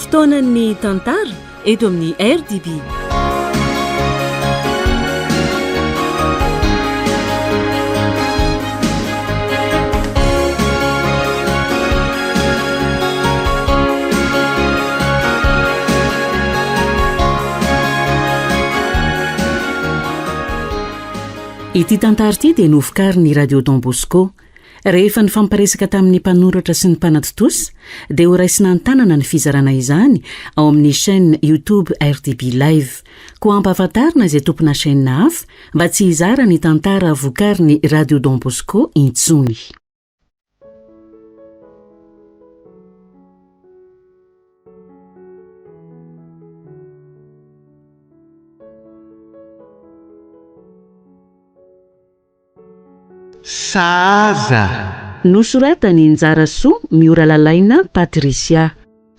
Fotoanan'ny tantara eto amin'ny RDB. Ity tantara ity dia novokarin'ny Radio Don Bosco. Rehefa nifampiresaka tamin'ny mpanoratra sy ny mpanatontosa dia ho raisina an-tanana ny fizarana izany ao amin'ny chaîne YouTube RDB Live. Koa ampahafantarina izay tompona chaîne hafa mba tsy hizara ny tantara vokarin'ny Radio Don Bosco intsony. Sahaza! Nosoratan'i Njarasoa Mioralalaina Patricia.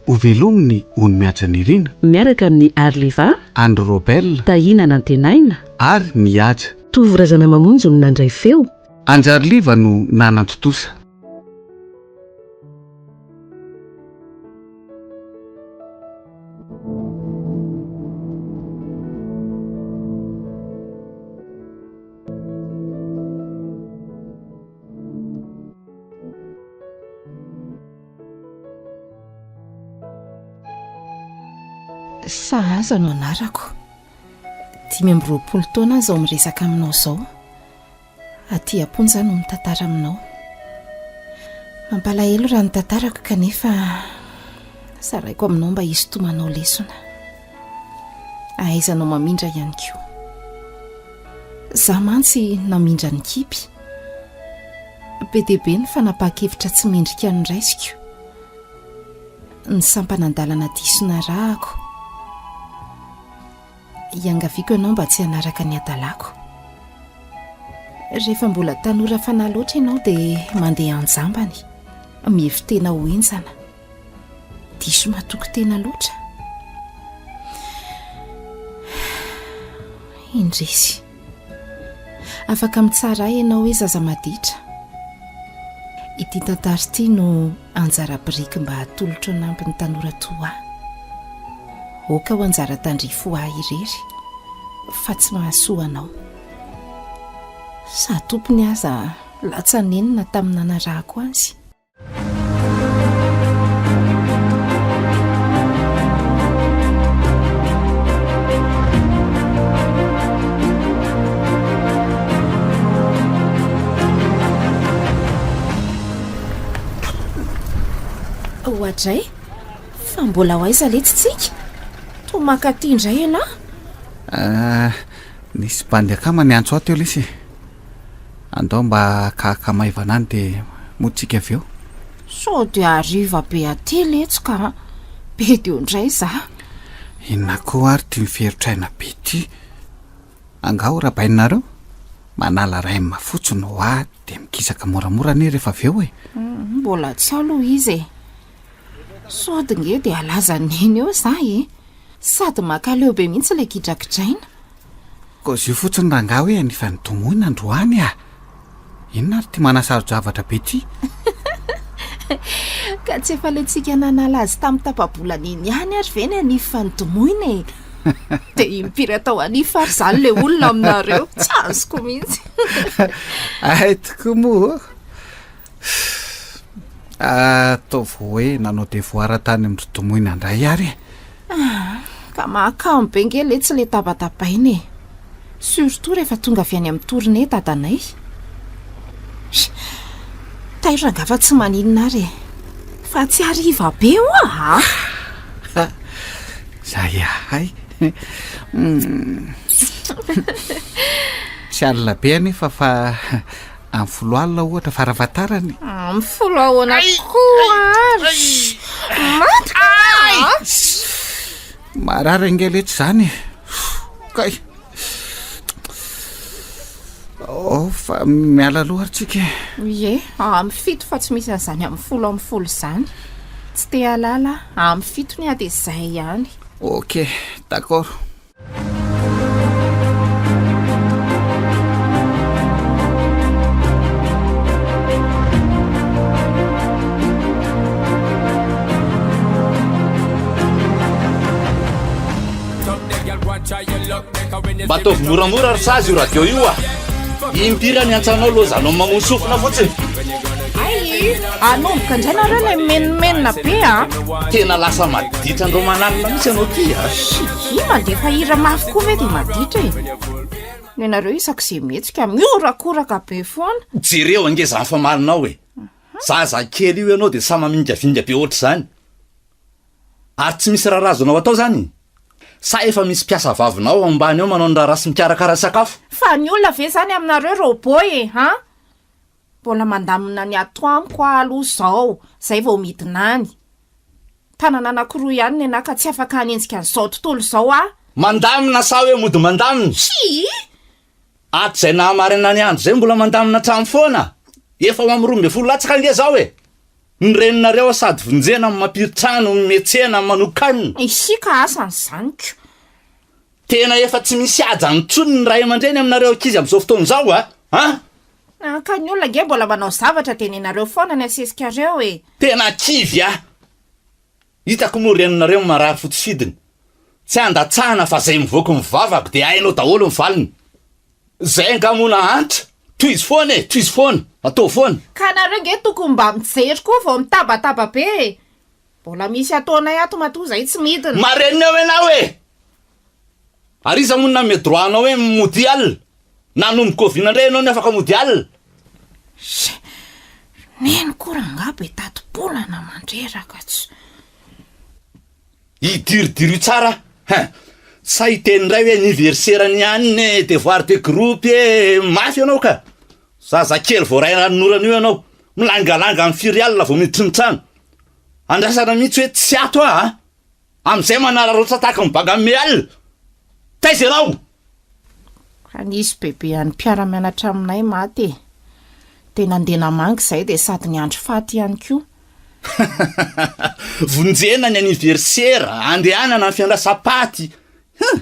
Hovelominy Ony Mihaja Nirina. Miaraka amin'i Arliva. Andry Robel. Tahiana Nantenaina. Ary Mihaja. Tovo Razanamamonjy no nandray feo. Anjariliva no nanantontosa. Sahaza no anarako. 25 taona aho izao miresaka aminao izao. Aty am-ponja aho no mitantara aminao. Mampalahelo raha ny tantarako kanefa zaraiko aminao mba hisintomanao lesona. Ahaizanao mamindra ihany koa. Za mantsy namindra ny kipy. Be dia be ny fanapahan-kevitra tsy mendrika noraisiko. Ny sampanan-dalana diso narahako. Iangaviako ianao mba tsy hanaraka ny hadalako. Rehefa mbola tanora fanahy loatra ianao dia mandeha an-jambany, mihevi-tena ho henjana. Diso matoky tena loatra. Indrisy. Afaka mitsara ahy ianao hoe zaza maditra. Ity tantara ity no anjara biriky mba hatolotro hanampy ny tanora toa ahy. Aoka ho anjara tandrify ho ahy irery fa tsy mahasoa anao. Sa tompony aza latsa-nenina tamin'ny nanarahako azy. Oadray, fa mbola ho aiza letsy tsika? Toa mankaty indray ialahy? Ah, nisy bandy akama niantso ahy teo lesy e. Andao mba hakahaka maivana any dia mody tsika avy eo. Sao dia hariva be aty letsy ka be dio indray za. Inona koa ary ity miferotraina be ity? Angaha ho rabainareo? Manala rem fotsiny hoa dia mikisaka moramora anie rehefa avy eo e. Mbola tsy ao aloha izy e. Sody nge dia halaza neny eo za e. Sady makaleo be mihitsy ilay gidragidraina. Kôzio fotsiny rangahy hoe anisan'ny domoina androany ah! Inona ary ity manasaro-javatra be ity? Ka tsy efa ilay-tsika nanala azy tamin'ny tapa-bolana iny ihany ary ve ny anifan'ny domoina e? Dia impiry atao anify ary izany ilay olona aminareo? Tsy azoko mihitsy. Hay tokoa moa ô! Ataovy hoe nanao devoir tany amin-dry Domoina indray ary e! Ah, ka mahakamo be nge letsy le tabatabaina e! Surtout rehefa tonga avy any amin'ny tournée dadanay. Tairo rangaha fa tsy maninona ary e! Fa tsy hariva be hoa a! Zay ahay! Tsy alina be anefa fa Amin'ny foloalina ohatra farafahatarany. Amin'ny folo ahoana koa ary? Maty ka! Marary ange letsy izany e. Kay. Oh, fa miala aloha ary tsika e. Ie, amin'ny fito fa tsy misy an'izany amin'ny folo amin'ny folo izany. Tsy te hahalala aho, amin'ny fito ny ahy dia izay ihany. Ok, d'accord. Mba ataovy moramora ry sazy io radio io a! Impiry aho niantso anao lozanao mamono sofina fotsiny. Hay, anomboka indray nareo ilay mimenomenona be a! Tena lasa maditra andro aman'alina mihitsy ianao ty a! Hi, mandefa hira mafy koa ve dia maditra e? Ny anareo isak'izay mihetsika mihorakoraka be foana. Jereo ange izany famalinao e! Zaza kely io ianao dia samy mamingavinga be ohatr'izany. Ary tsy misy raharaha azonao atao izany? Sa efa misy mpiasa vavinao ao ambany ao manao ny raharaha sy mikarakara sakafo? Fa ny olona ve izany aminareo robot e, an? Mbola mandamina ny ato amiko aho aloha izao, izay vao midina any. Tanana anankiroa ihany nenaha ka tsy afaka hanenjika an'izao tontolo izao aho. Mandamina sa hoe mody mandamina? Hii! Hatrizay nahamarina ny andro izay mbola mandamina trano foana? Efa ho amin'ny 12 latsaka ange izao e! Ny reninareo sady vonjena no mampiry trano, mietsena, manokanina. Isika asa ny zaniko. Tena efa tsy misy hajany intsony ny ray aman-dreny aminareo ankizy amin'izao fotoana izao a! An! An ka ny olona ange mbola manao zavatra dia nenareo foana ny asesikareo e! Tena kivy aho! Hitako moa reninareo marary fotsy fidiny. Tsy andatsahana fa zay mivoaka ny vavako dia hainao daholo ny valiny. Zay angaha moa nahantra? Tohizo foana e! Tohizo foana! Ataovy foana! Ka nareo nge tokony mba mijery koa vao mitabataba be e! Mbola misy ataonay ato matoa zay tsy midina. Marenina eo ianao e! Ary iza moa no nanome droit anao hoe modia alina? Nanomboka oviana indray ianao no afaka mody alina? Sh! Neny koa rangaha be tati-bolana mandreraka tsy. Idiridirio tsara hein! Sa hiteny indray hoe anniversaire ny anona e, devoir de groupe e, mafy ianao ka! Zazakely vao ray ranonorana io ianao, milangalanga amin'ny firy alina vao miditry ny trano. Andrasana mihitsy hoe tsy ato aho a! Amin'izay manararaotra tahaka ny banga meal! Taiza ianao? Ka nisy bebe an'ny mpiara-mianatra aminay maty e! Dia nandeha namangy izahay dia sady niandry faty ihany koa. Vonjena ny anniversaire, andehanana ny fiandrasam-paty. Huh!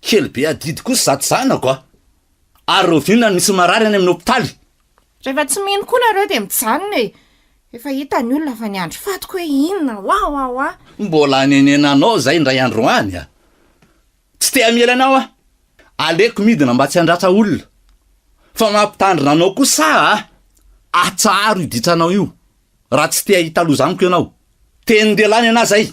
Kely be adidy kosa izato zanako a! Ary rahoviana no misy marary any amin'ny hopitaly? Rehefa tsy mino koa nareo dia mijanona e! Efa hita ny olona fa niandry fatiko hoe inona wawawa! Mbola hanenenanao izay indray andro any a! Tsy te hamela anao aho. Aleoko midina mba tsy handratra olona. Fa mampitandrina anao kosa aho a! Atsaharo io ditranao io raha tsy te hahita loza amiko ianao. Tenin-dehilahy ny anà izay.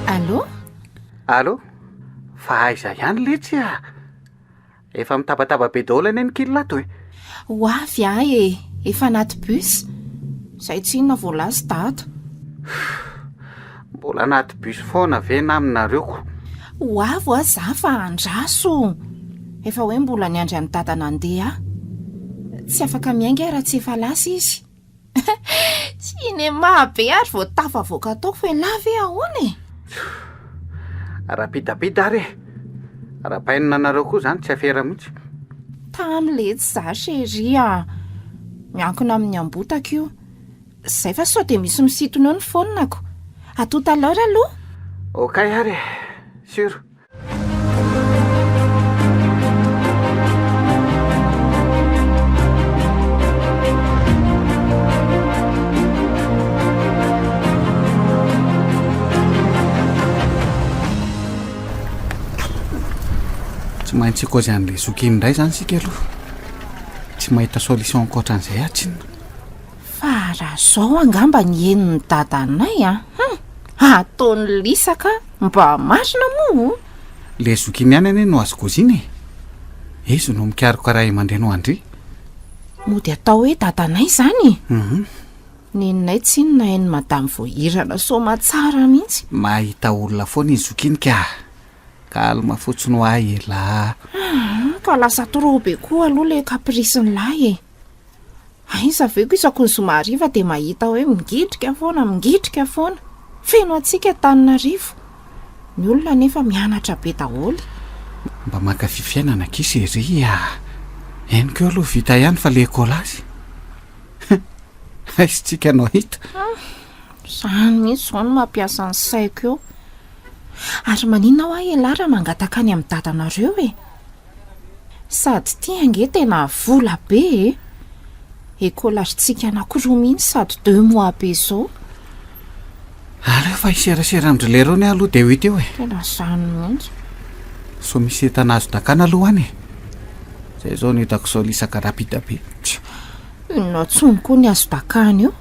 Allô? Allô? Fa aiza ihany letsy a? Efa mitabataba be daholo anie ny kil ato e! Ho avy aho e! Efa anaty bus. Izay tsinona vao lasa dada. Mbola anaty bus foana ve na aminareo ko? Ho avy hoa za fa andraso. Efa hoe mbola niandry an'i dada nandeha aho. Tsy afaka miainga aho raha tsy efa lasa izy. Cinéma be ary vao tafavoaka ataoko elah ve ahoana e? Rapidapida ary e! Rapainina anareo koa zany tsy afera mihitsy. Tamy letsy za chérie a! Miankina amin'ny ambotako io. Zay fa sao dia misy misintona eo ny phone-ko. À tout à l'heure aloha. Okay ary e! Sur. Tsy maintsy hikozy an'ilay zoky iny indray izany isika aloha. Tsy mahita solution ankoatran'izay aho tsinona. Fa raha zao angamba ny henon'ny dadanay an! Hum! Ataony lisaka mba marina moa o! Le zokiny ihany anie no azo kôzina e! Izy no mikaroka ray aman-dreny ho an-dry. Mody atao hoe dadanay izany e! Hum. Neninay tsinona hain'i madame Voahirana soamatsara mihitsy. Mahita olona foana izy zokiny ka! Calme fotsiny hoa elah. Hum, ka lasa trop be koa aloha le caprice-n'lah e! Aiza ve ko isaky ny zoma hariva dia mahita hoe mingidrika foana, mingidrika foana. Feno hatsiaka Antananarivo. Ny olona anefa mianatra be daholo. Mba mankafy fiainana akia chérie a! Henoko eo aloha vita ihany fa le écolage aiza tsika no hahita? Zany mihitsy zao no mampiasa ny saiko eo. Ary maninona hoa elah raha mangataka any amin'ny dadanareo e? Sady ity ange tena vola be e! Écolage-tsika anakiroa mihitsy sady deux mois be zao. Aleo fa hiserasera amin-dry lerony aho aloha dia ho hita eo e! Tena zany mihitsy. Sao misy entana azo dakana aloha any e! Zay zao no hitako zao lisaka rapide be. Tsia, inona tsony koa ny azo dakana eo?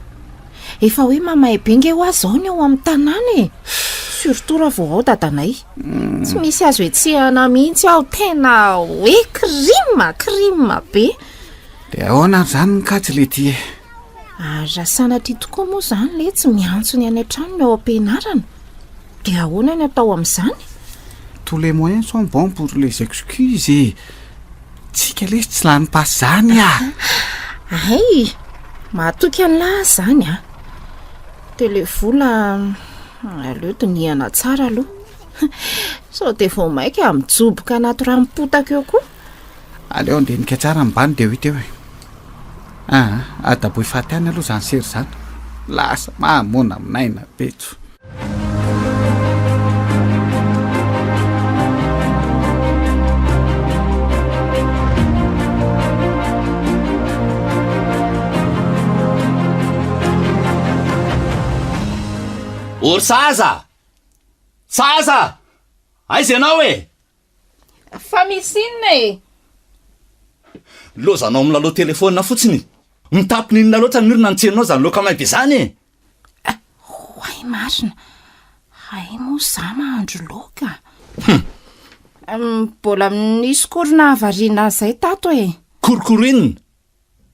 Efa hoe mamay be nge hoa zao ny ao amin'ny tanàna e! Surtout raha vao ao dadanay. Tsy misy azo hetsehana mihitsy ao, tena hoe crime, crime be. Dia ahoana ary izany ny kajy letia e? Ary raha sanatria tokoa moa izany letsy miantso ny any an-trano ny ao am-pianarana, dia ahoana ny atao amin'izany? Tous les moyens sont bons pour les excuses e! Tsika lesy tsy lany pasy zany ah! Hay! Mahatoky an'lah zany ah! De le vola aleo dinihana tsara aloha. Sao de vao maika mijoboka anaty ranom-potaka eo koa. Aleo andinika tsara ny bany de ho hita eo e! Aa, adaboy faty any aloha zany sery zany. Lasa mamoana minaina betso. Ory saza! Saza! Aiza ianao e? Fa misy inona e? Lozanao milalao telefaonina fotsiny. Mitapy n'inona loatra ny orona ny tsenonao zany loaka may be zany e! Oay marina, hay moa za mahandro laoka. Hum. Mbola nisy cours nahavariana ahy zay tato e. Korokoro inona?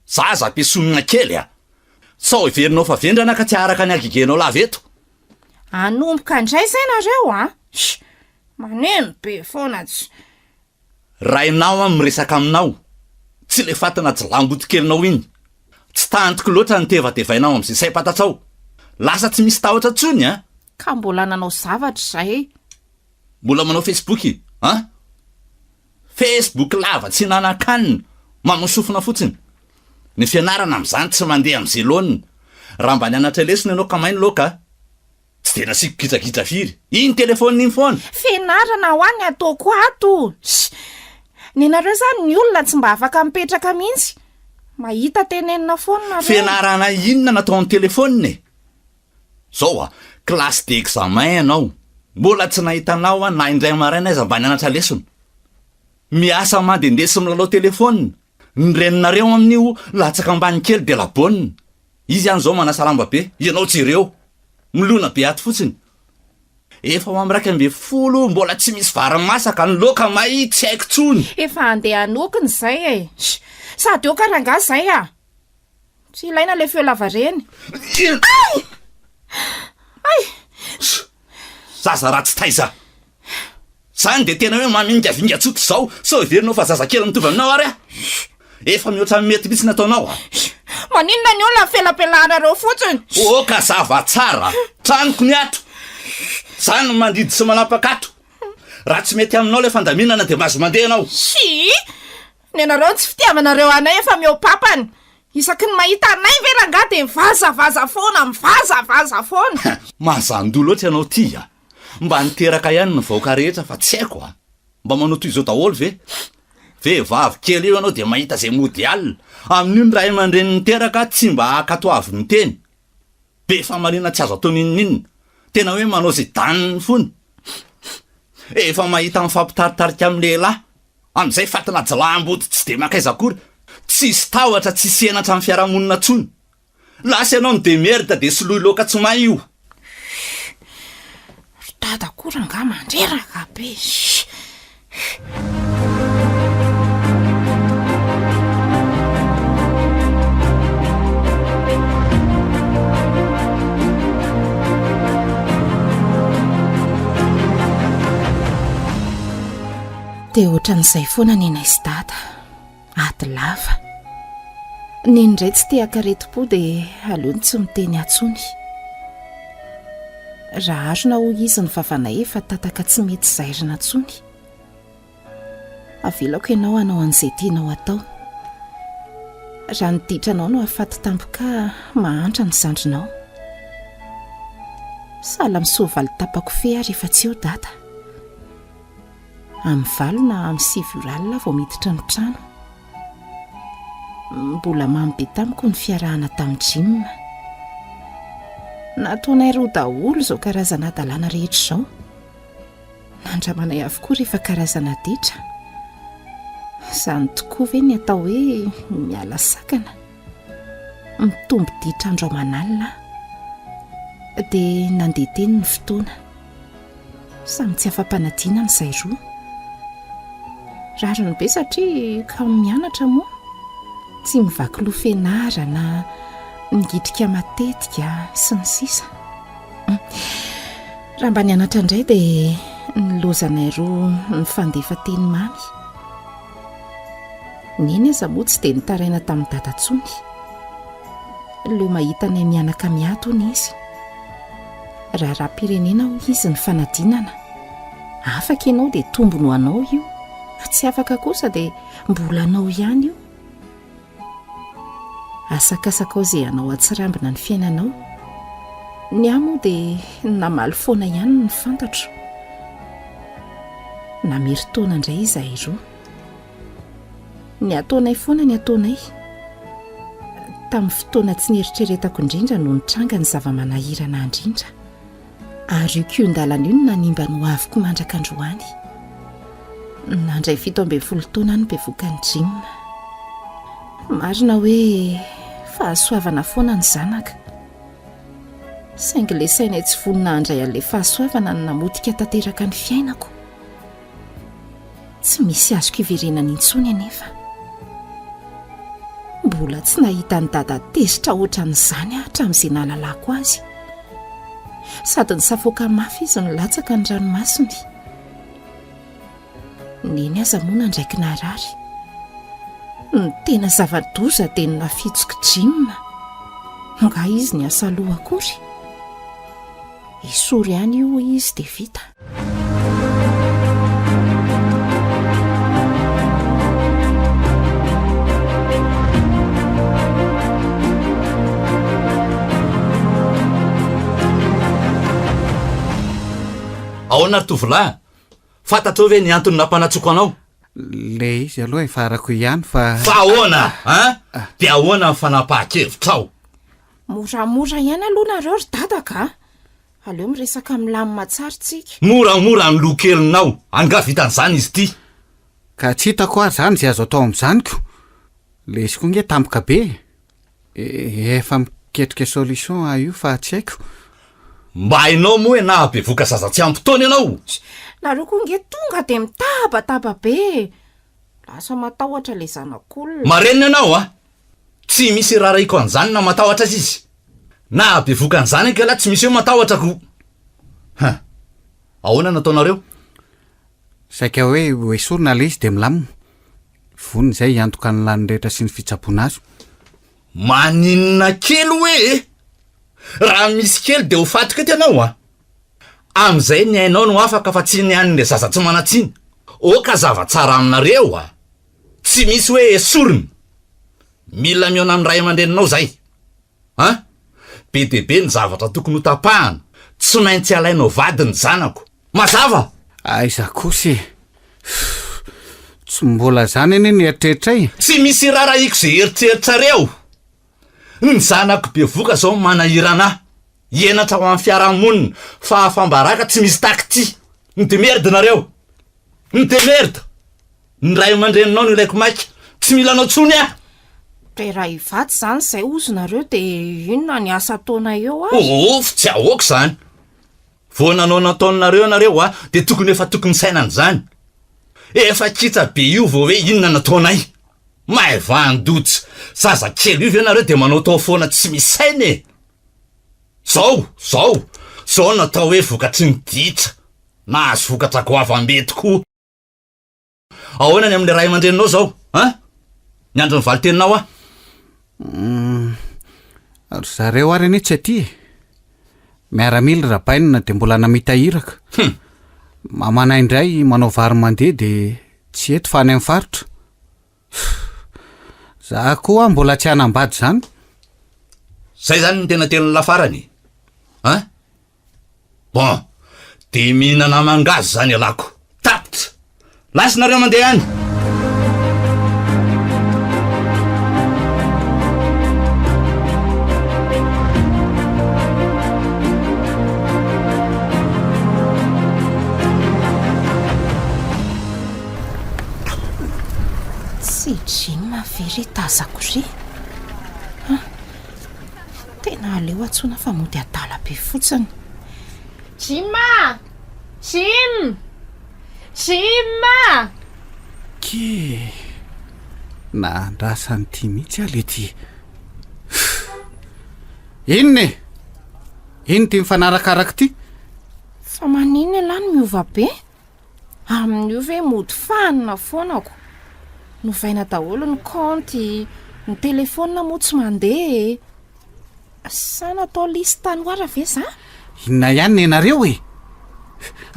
Zaza ampiesonina kely a! Sao heverinao fa vendrana ka tsy haharaka ny hagegenao lava eto. Hanomboka indray zay nareo a! Maneno be foana tsy. Rainao aho miresaka aminao, tsy le fatina jilambotokelinao iny. Tsy tantiko loatra ny tevatevainao amin'izay saim-pantatrao. Lasa tsy misy tahotra intsony an! Ka mbola nanao zavatra izay. Mbola manao Facebook an! Facebook lava tsy nanan-kanina, mamono sofina fotsiny. Ny fianarana amin'izany tsy mandeha amin'izay laoniny. Raha mba nianatra lesona ianao ka may ny laoka a! Tsy dia nasiako gidragidra firy. Iny telephone iny foana. Fianarana hoa ny ataoko ato. Sh! Nenareo zany ny olona tsy mba afaka mipetraka mihitsy. Mahita tenenina foana nareo. Fianarana inona natao amin'ny telephone e? Zao a, classe d'examen ianao. Mbola tsy nahita anao aho na indray maraina aiza mba nianatra lesona. Miasa mandehandeha sy milalao telephone. Ny reninareo amin'io latsaka ambany kely dia la bonne. Izy any zao manasa lamba be, ianao jereo. Milona be ato fotsiny. Efa ho amin'ny 11 mbola tsy misy vary masaka, ny laoka may tsy haiko tsony. Efa handeha hanokina izay e! Sady eo ka rangahy izay a! Tsy ilaina ilay feo lavareny. Ay! Ay! Zaza ratsy taiza! Zany dia tena hoe mamingavinga tsotra izao, sao heverinao fa zazakely mitovy aminao ary aho? Efa mihoatra ny mety mihitsy ny ataonao a! Maninona ny olona felapelahanareo fotsiny? Oka zava tsara! Tranoko ny ato! Za no mandidy sy manapaka ato! Raha tsy mety aminao ilay fandaminana dia mahazo mandeha ianao! Tsia! Ny anareo ny tsy fitiavanareo anay efa mihoa-papana! Isaky ny mahita anay ve rangahy dia mivazavaza foana, mivazavaza foana! Mazan-doha loatra ianao ity a! Mba niteraka ihany ny vahoaka rehetra fa tsy haiko a! Mba manao toy izao daholo ve? Vehivavy kely eo ianao dia mahita izay mody alina. Amin'io ny ray aman-dreny niteraka tsy mba ankatoavy ny teny. Be famaliana tsy azo atao n'inon'inona. Tena hoe manao izay danin'ny fony. Efa mahita mifampitaritarika amin'ny lehilahy. Amin'izay fatina jiolahim-body tsy dia mankaiza akory. Tsisy tahotra, tsisy henatra amin'ny fiarahamonina intsony. Lasa ianao mi demerde de soloy loaka tsy may io. Ry dada koa rangaha mandreraka be. Dia ohatran'izay foana nenay sy dada. Ady lava. Neny indray tsy te haka aretim-po dia aleony tsy miteny intsony. Raha arona hoy izy ny vavanay efa tataka tsy mety zairina intsony. Avelako ianao hanao an'izay tianao atao. Raha ny ditranao no hahafaty tampoka mahantra ny zandrinao. Sahala amin'ny soavaly tapa-kofehy aho rehefa tsy eo Dada. Amin'ny valo na amin'ny sivy ora alina aho vao miditra ny trano. Mbola mamy be tamiko ny fiarahana tamin'i Jim. Nataonay roa daholo izao karazana hadalana rehetra izao. Nandramanay avokoa rehefa karazana ditra. Izany tokoa ve ny atao hoe miala sakana? Mitombo ditra andro aman'alina aho. Dia nandeha teny ny fotoana. Samy tsy afa-panadinana izay roa. Rariny be satria kamo mianatra moa. Tsy mivaky loha fianarana, mingitrika matetika sy ny sisa. Raha mba nianatra indray dia nilozanay roa nifandefa teny mamy. Neny aza moa tsy dia nitaraina tamin'i Dada intsony. Leo mahita anay mianaka miady hono izy. Raharaham-pirenena hoy izy ny fanadinana. Afaka ianao dia tombony ho anao io. Tsy afaka kosa dia mbola anao ihany io. Asakasakao izay hanao atsirambina ny fiainanao. Ny ahy moa dia namaly foana ihany ny fantatro. Namerin-taona indray izahay roa. Ny ataonay foana ny ataonay. Tamin'ny fotoana tsy nieritreretako indrindra no nitranga ny zava-manahirana indrindra. Ary io kihon-dalana io no nanimba ny hoaviko mandraka androany. Nandray 17 taona aho no bevokan'i Jim. Marina hoe fahasoavana foana ny zanaka. Saingy ilay sainay tsy vonona handray an'ilay fahasoavana no namotika tanteraka ny fiainako. Tsy misy azoko iverenana intsony anefa. Mbola tsy nahita an'i Dada tezitra ohatran'izany aho hatramin'izay nahalalako azy. Sady nisafoaka mafy izy no latsaka ny ranomasony. Neny aza moa nandraiky narary. Ny tena zava-doza dia ny nafitsok'i Jim. Angaha izy niasa loha akory? Esory ihany io hoy izy dia vita. Ahoana ry tovolahy? Fantatrao ve ny antony nampanatsoko anao? Le izy aloha efa arako ihany fa. Fa ahoana an? Dia ahoana ny fanapahan-kevitrao? Moramora ihany aloha nareo ry dada ka! Aleo miresaka milamina tsara tsika. Moramora ny loha kelinao, angaha vitan'izany izy ity? Ka tsy hitako ary zany ze azo atao amin'izany ko! Le izy koa nge tampoka be e! Efa miketrika solution aho io fa tsy haiko. Mba hainao moa hoe nahabevoka zaza tsy ampy taona ianao? Nareo koa nge tonga de mitabataba be e! Lasa matahotra le zanak'olona. Marenina ianao a! Tsy misy irarahiko an'izany na matahotra aza izy. Na bevoka an'izany ange lahy tsy misy hoe matahotra ko! Hein! Ahoana no ataonareo? Saika hoe ho esorina ilay izy dia milamina. Vonona izay hiantoka ny lany rehetra sy ny fitsaboana azy. Maninona kely hoe e! Raha misy kely dia ho fatiko eto ianao a! Amin'izay ny ainao no afaka fa tsy ny an'ilay zaza tsy manan-tsiny. Oka zava-tsara aminareo a! Tsy misy hoe esorina. Mila mihaona amin'ny ray aman-dreninao zay. An! Be dia be ny zavatra tokony ho tapahana. Tsy maintsy alainao vady ny zanako. Mazava! Aiza kosa e! Fff! Tsy mbola zany anie ny eritreritray e! Tsy misy irarahiko izay eritreritrareo. Ny zanako bevoka zao manahirana ahy. Henatra ho an'ny fiarahamonina. Fahafambaraka tsy misy taky ty. Midemerde nareo. Midemerde. Ny ray aman-dreninao no ilaiko maika. Tsy mila anao tsony aho. Dia raha hivatsy izany izay ozy nareo dia inona ny asa ataonay eo ary? Oof, tsy ahoako izany. Vao nanao nataonareo ianareo a, dia tokony efa tokony saina an'izany. Efa kitsa be io vao hoe inona nataonay. Maivan-doja. Zazakely io ve nareo dia manaotao foana tsy misy saina e? Zao, zao, zao no atao hoe vokatry ny ditra. Nahazo vokatra goavam-be tokoa. Ahoana ny amin'ilay ray aman-dreninao zao, an? Miandry ny valin-teninao aho. Hum, ry zareo ary anie tsy aty e. Miaramila Rabainina dia mbola namita iraka. Hum. Mamanay indray manao vary mandeha dia tsy eto fa any amin'ny faritra. Za koa mbola tsy hanambady zany. Zay zany no tena tenin'lah farany e. An? Bon, dia mihinana mangahazo izany ialahy ko. Tapitra! Lasa nareo mandeha any! Tsy Jim ve re tazako re? An! Tena aleo antsoina fa mody adala be fotsiny. Jim a! Jim! Jim a! Kie! Nahandrasa an'ity mihitsy aho lety. Inona e? Inona ity mifanarakaraka ity? Fa maninona ialahy no miova be? Amin'io ve mody fanina foana ko. Novaina daholo ny kaonty, ny telephone moa tsy mandeha e. Sa natao liste noire ve za? Inona ihany nenareo e?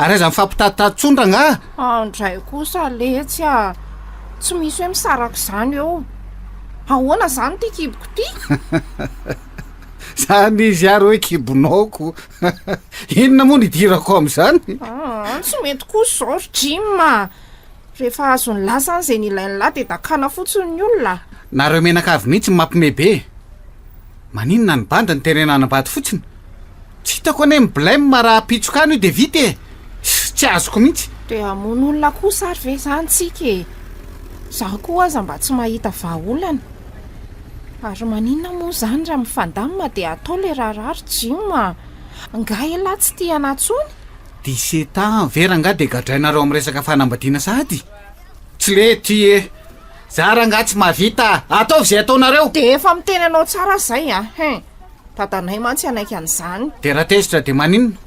Ary aza mifampitatitate tsony rangaha. Andray kosa letsy a! Tsy misy hoe misaraka izany eo. Ahoana izany ity kiboko ity? Zany izy ary hoe kibonao ko. Inona moa no idirako amin'izany? Aa, tsy mety kosa izao ry Jim a! Rehefa azon'ny lahy izany izay nilain'ny lahy dia dakana fotsiny ny olona. Nareo mianakavy mihitsy no mampime be e! Maninona ny bandy no terena hanambady fotsiny? Tsy hitako anie ny blem raha apitsoka any io dia vita e! Tsy azoko mihitsy. Dia hamono olona kosa ary ve izany tsika e? Izaho koa aza mba tsy mahita vahaolana. Ary maninona moa izany raha mifandamina dia atao ilay raharaha ry Jim a! Angaha elah tsy tia anah intsony? Dix-sept ans ve rangaha dia gadrainareo amin'ny resaka fanambadiana sahady? Tsy lety e! Za rangaha tsy mahavita a! Ataovy izay ataonareo! Dia efa miteny anao tsara aho izay a! Hein! Dadanay mantsy hanaiky an'izany. Dia raha tezitra dia maninona?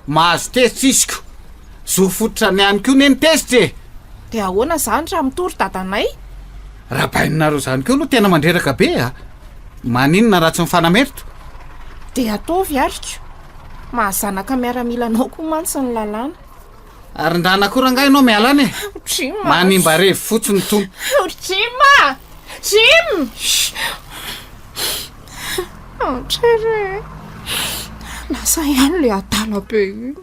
Mahazo tezitra izy ko! Zo fototra ny any koa ne ny tezitra e! Dia ahoana izany raha mitory dadanay? Raha bainonareo izany koa aloha tena mandreraka be a! Maninona raha tsy mifanamerto? Dia ataovy ary ko! Maha zanaka miaramila anao koa mantsy ny lalàna. Ary ndana koa rangahy ianao miala any e! Jim a! Manimba revy fotsiny itony. Jim a! Jim! Andray re! Lasa ihany ilay adala be iny.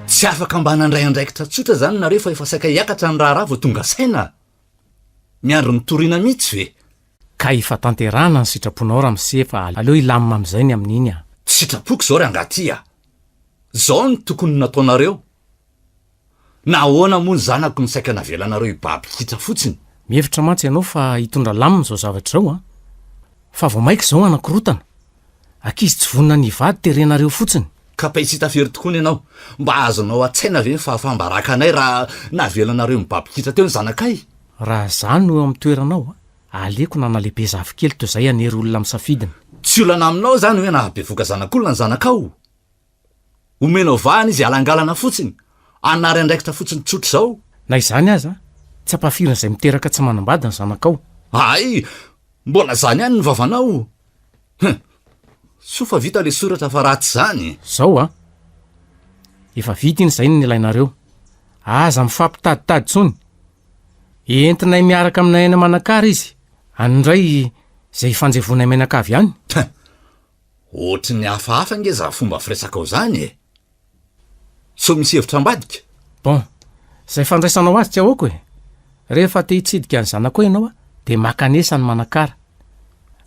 Tsy afaka mba nandray andraikitra tsotra zany nareo fa efa saika hiakatra ny raharaha vao tonga saina? Miandry ny toriana mihitsy ve? Ka efa tanterahana ny sitraponao ramose fa aleo hilamina amin'izay ny amin'iny a! Tsy sitrapoko izao rangahy ty a! Zao no tokony ho nataonareo. Nahoana moa ny zanako no saika navelanareo hibaby kitra fotsiny? Mihevitra mantsy ianao fa hitondra lamina izao zavatra izao an! Fa vao maika izao hanakorotana. Ankizy tsy vonona ny hivady terenareo fotsiny. Ka pay tsy hita firy tokoany ianao. Mba azonao an-tsaina ve ny fahafaham-baraka anay raha navelanareo mibaby kitra teo ny zanakay? Raha za no eo amin'ny toeranao, aleoko nanalehibe zafikely toy izay hanery olona amin'ny safidiny. Tsy olana aminao izany hoe nahabevoka zanak'olona ny zanakao? Omenao vahana izy halangalana fotsiny, hanary andraikitra fotsiny tsotr'izao. Na izany aza, tsy ampahafirin'izay miteraka tsy manambady ny zanakao. Hay! Mbola izany ihany ny vavanao? Hum! Soa fa vita ilay soratra fa raha tsy izany. Zao an! Efa vita iny izay ny nilainareo. Aza mifampitaditady intsony. Entinay miaraka aminay any Manakara izy, any indray izay ifanjevoanay mianakavy any. Hum! Ohatry ny hafahafa ange zany fomba firesakao zany e! Sao misy hevitra ambadika? Bon, izay fandraisanao azy tsy ahoako e! Rehefa te hitsidika ny zanakao ianao dia makanesa any Manakara.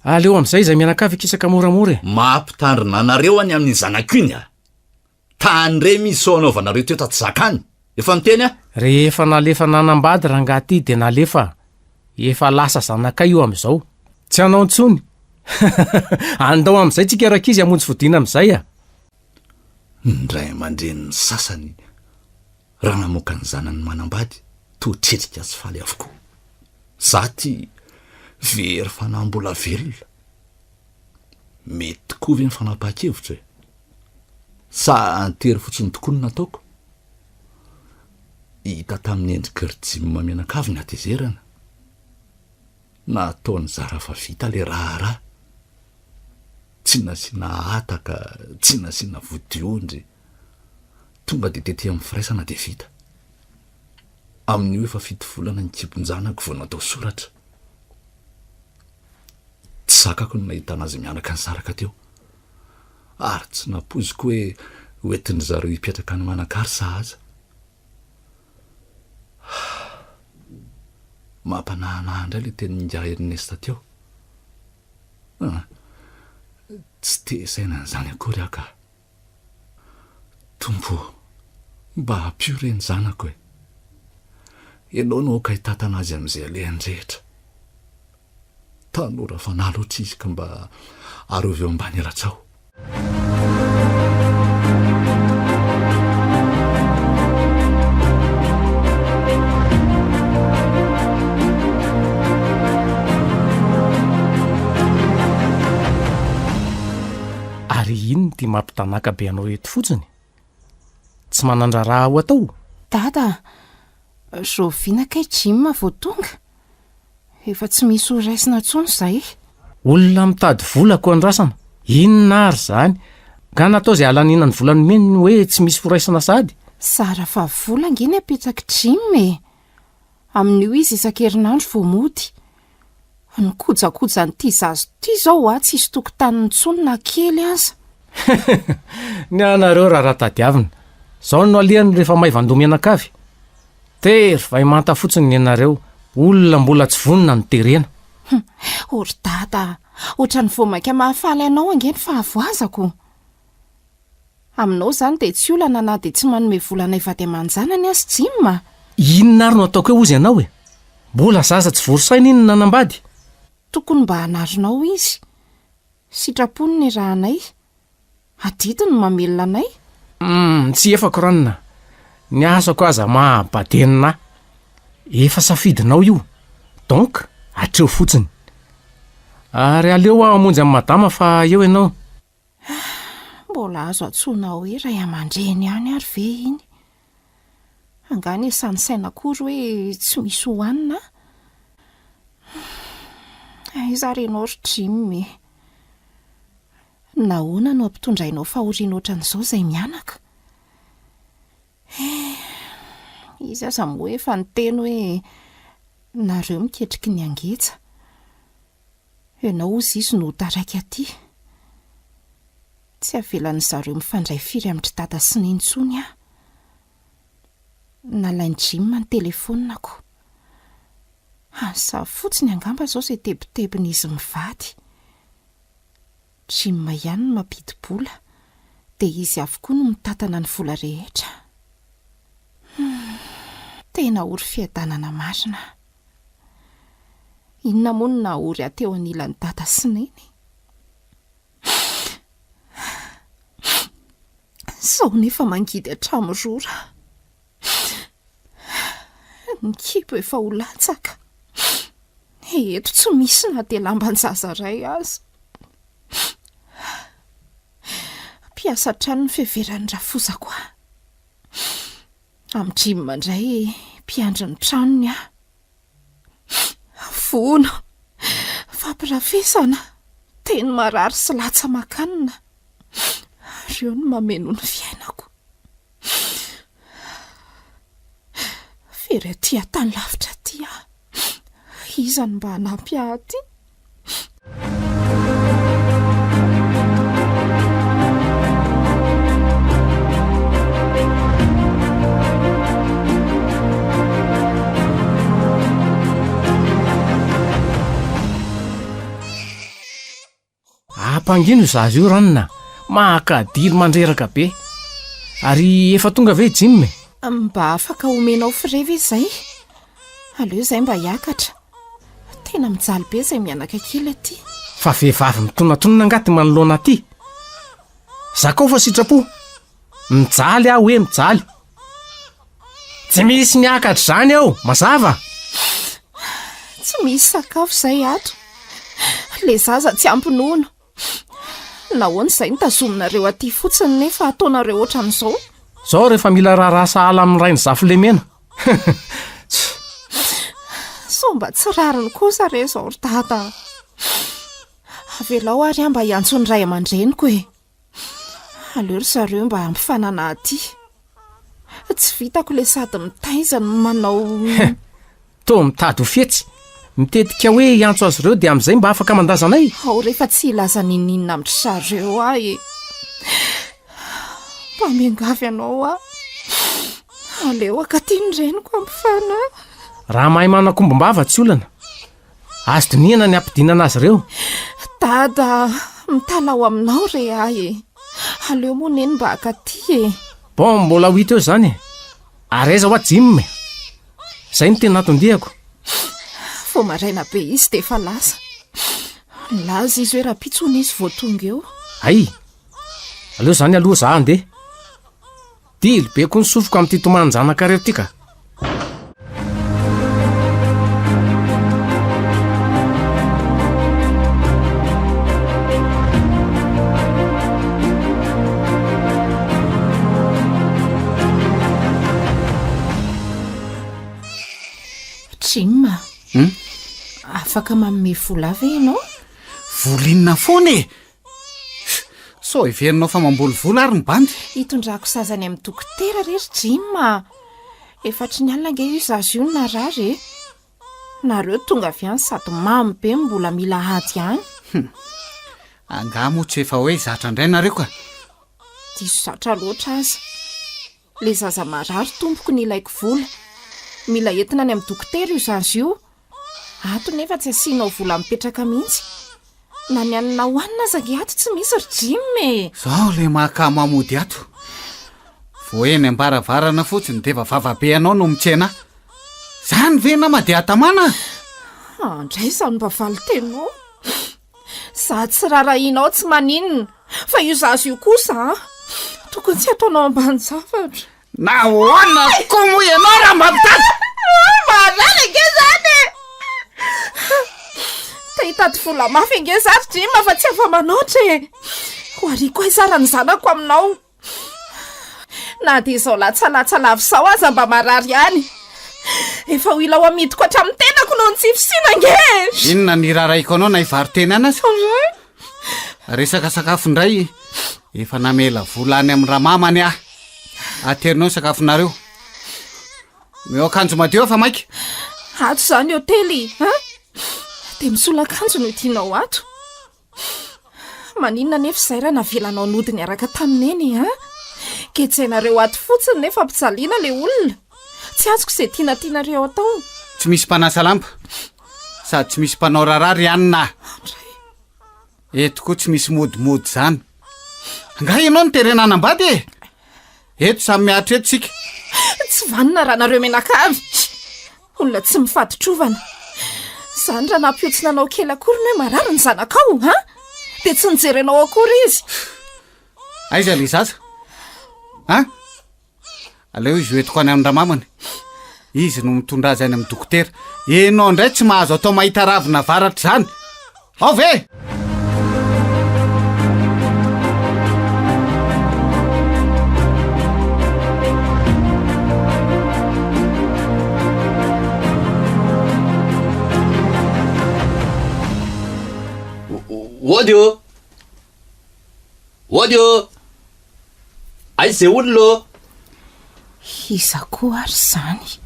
Aleo amin'izay izay mianakavy hikisaka moramora e! Mampitandrina anareo any amin'iny zanako iny a! Tandremo izy sao anaovanareo toetra tsy zakany! Efa niteny aho! Rehefa nalefa nanambady rangahy ty dia nalefa, efa lasa zanakay io amin'izao. Tsy hanao intsony! Andao amin'izay tsika rankizy hamonjy fodiana amin'izay a! Ny ray aman-drenin'ny sasany raha namoaka ny zanany manambady toa tretrika sy faly avokoa. Za ty very fanahy mbola velona. Mety tokoa ve ny fanapahan-kevitro e? Sa an-tery fotsiny tokoa no nataoko? Hita tamin'ny endriky ry Jim mianakavy ny hatezerana. Nataony zara fa vita ilay raharaha. Tsy nasiana hataka, tsy nasiana vodiondry. Tonga dia tety amin'ny firaisana dia vita. Amin'io efa fitovolana ny kibon-janako vao natao soratra. Tsy zakako ny nahitana azy mianaka nisaraka teo. Ary tsy nampoiziko hoe hoentin-dry zareo hipetraka any Manakara sahaza. Mampanahanahy indray ilay tenin'ingahy Ernest teo. Ah, tsy te hisaina an'izany akory aho ka. Tompo ô, mba ampio re ny zanako e! Ianao no aoka hitantana azy amin'izay alehany rehetra. Tanora fanahy loatra izy ka mba arovy eo ambany elatrao. Ary inona ity mampitanaka be anao eto fotsiny? Tsy manan-draharaha ho atao? Dada a! Rahoviana kay Jim vao tonga? Efa tsy misy ho raisina intsony izay. Olona mitady vola ko andrasana. Inona ary izany? Nga natao izay hahalaniana ny vola nomeny ny hoe tsy misy ho raisina sahady? Zara fa vola ange ny apetrak'i Jim e! Amin'io izy isan-kerinandro vao mody. Ny kojakojan'ity zaza ity izao hoa tsisy tokotaniny intsony na kely aza. Ny anareo raharaha tadiavina. Izao no alehany rehefa maivan-doha mianakavy. Tery vay manta fotsiny ny anareo, olona mbola tsy vonona no terena. Hum, o ry dada a! Ohatran'ny vao mainka mahafaly anao ange ny fahavoazako. Aminao izany dia tsy olana na dia tsy manome vola anay vady aman-janany aza Jim a! Inona ary no ataoko eo hozy ianao e? Mbola zaza tsy vory saina iny no nanambady. Tokony mba hanarinao izy. Sitrapony ny rahanay. Adidy ny mamelona anay. Humm, tsy efako ranona. Ny asako aza maha badenina ahy. Efa safidinao io. Donc, hatreo fotsiny. Ary aleo aho hamonjy an'i madama fa eo ianao. Mbola azo antsoina hoe ray aman-dreny ihany ary ve iny? Angaha niasan'ny saina akory hoe tsy misy hohanina an? Aiza ary ianao ry Jim e? Nahoana no ampitondrainao fahoriana ohatran'izao izay mianaka? Eh, izy aza moa efa niteny hoe nareo miketriky ny angetsa. Ianao hozy izy no ho taraiky aty. Tsy avelan'ny zareo mifandray firy amin-dry dada sy neny intsony aho. Nalain'i Jim ny telefaoniko. Asa fotsiny angamba izao izay tebitebin'izy mivady. Jim ihany no mampidi-bola, dia izy avokoa no mitantana ny vola rehetra. Humm, tena ory fiadanana marina. Inona moa no naha-ory ahy teo anilan'i Dada sy Neny? Izao nefa mangidy hatramin'ny rora. Ny kibo efa ho latsaka. Eto tsy misy na dia lamban-jaza iray aza. Mpiasa hatrany ny fiheveran'ny rafozako ahy. Amin'i Jim indray mpiandry ny tranony aho. Vono, fampirafesana, teny marary sy latsa aman-kanina. Ireo no mameno ny fiainako. Very aty an-tany lavitra aty aho. Iza no mba hanampy ahy aty? Ampangino io zaza io ranona, makadiry mandreraka be. Ary efa tonga ve i Jim e? Mba afaka omenao frais ve izay? Aleo izay mba hiakatra. Tena mijaly be izay mianaka kely aty. Fa vehivavy mitonatonona angaha ty manoloana aty? Zakao fa sitrapo. Mijaly aho hoe mijaly. Tsy misy miakatra izany eo, mazava? Tsy misy sakafo izay ato. Le zaza tsy ampy nono. Nahoana izay no tazominareo aty fotsiny nefa ataonareo ohatran'izao? Zao rehefa mila raharaha sahala amin'ny rain'i Zafilemena. Sao mba tsy rariny kosa re izao ry dada a! Avelao ary aho mba hiantso ny ray aman-dreniko e! Aleo ry zareo mba hampifanana aty. Tsy vitako ilay sady mitaiza no manao. Toa mitady ho fetsy. Mitetika hoe hiantso azy ireo dia amin'izay mba afaka mandaza anay? Ao re fa tsy hilaza n'inon'inona amin-dry zareo aho e. Mba miangavy anao aho. Aleo ankaty ny reniko ampifanahy. Raha mahay manakombom-bava tsy olana. Azo dinihana ny hampidinana azy ireo. Dada, mitalaho aminao re aho e. Aleo moa neny mba ankaty e. Bon, mbola ho hita eo izany e. Ary aiza hoa Jim e? Izay no tena anton-diako. Vao maraina be izy dia efa lasa. Nilaza izy hoe rahampitso hono izy vao tonga eo. Hay! Aleo izany aloha za handeha. Dilo be koa ny sofiko amin'ity tomanin-janakareo ity ka. Jim a! Hum? Afaka manome vola ahy ve ianao? Vola inona foana e? Sao heverinao fa mamboly vola ary ny bandy? Hitondrako zaza any amin'ny dokotera re ry Jim a! Efa hatry ny alina ange io zaza io no narary e! Nareo tonga avy any sady mamo be no mbola mila ady ihany. Hum. Angaha moa tsy efa hoe zatra indray nareo ka? Diso zatra loatra aza. Le zaza marary tompoko no ilaiko vola. Mila entina any amin'ny dokotera io zaza io. Ato nefa tsy asianao vola mipetraka mihitsy. Na ny hanina hohanina aza ange ato tsy misy ry Jim e! Zao le mahakamo ahy mody ato. Vao eny am-baravarana fotsiny dia efa vava be anao no mitsena ahy. Zany ve nama dia atamana? Andray izany mba valin-teninao. Za tsy rarahianao tsy maninona fa io zaza io kosa an! Tokony tsy ataonao ambanin-javatra. Nahoana koa moa ianao raha mba mitady? Mahalala ange zany e! Te hitady vola mafy ange za ry Jim fa tsy afa-manoatra e! Ho ariako aiza ary ny zanako aminao? Na dia izao latsalatsa lava izao aza mba marary ihany. Efa ho ila ho amidiko hatramin'ny tenako noho ny tsy fisiana ange e! Inona ny irarahiko anao na hivaro-tena any aza? Resaka sakafo indray, efa namela vola any amin'ny ramamany aho. Aterinao ny sakafonareo. Omeo akanjo madio aho fa maika. Ato izany hotely an? Dia misolo akanjo no tianao ato? Maninona anefa izay raha navelanao nody niaraka tamin'i Neny an? Gejainareo ato fotsiny nefa ampijaliana ilay olona. Tsy azoko izay tiana tianareo atao. Tsy misy mpanasa lamba sady tsy misy mpanao raharaha ry anona a! Eto koa tsy misy modimody izany. Angaha ianao no terena hanambady e? Eto samy miaritra eto isika. Tsy vanona raha nareo mianakavy. Olona tsy mifaditrovana. Izany raha nampihontsina anao kely akory ny hoe marary ny zanakao, an? Dia tsy nijerenao akory izy. Aiza ilay zaza? An? Aleo izy ho entiko any amin-dramamany. Izy no mitondra azy any amin'ny dokotera. Ianao indray tsy mahazo atao mahita ravina varatra izany. Ao ve? Ody ô! Ody ô! Aiza izay olona ô? Iza koa ary izany?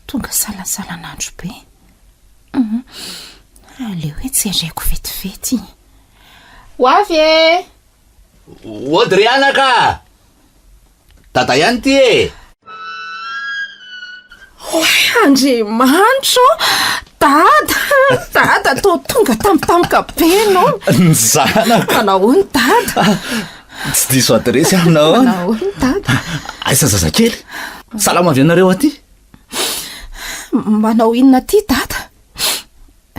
Tonga salasalan'andro be. Hum, aleo hoe jereko vetivety. Ho avy e! Ody ry anaka a! Dada ihany ity e! Oay Andriamanitra ô! Dada! Dada toa tonga tampotampoka be ianao. Ny zanako. Manao ahoana Dada? Tsy diso adiresy aho nahoana? Manao ahoana Dada? Aiza zazakely? Salama avy anareo aty? Manao inona aty Dada?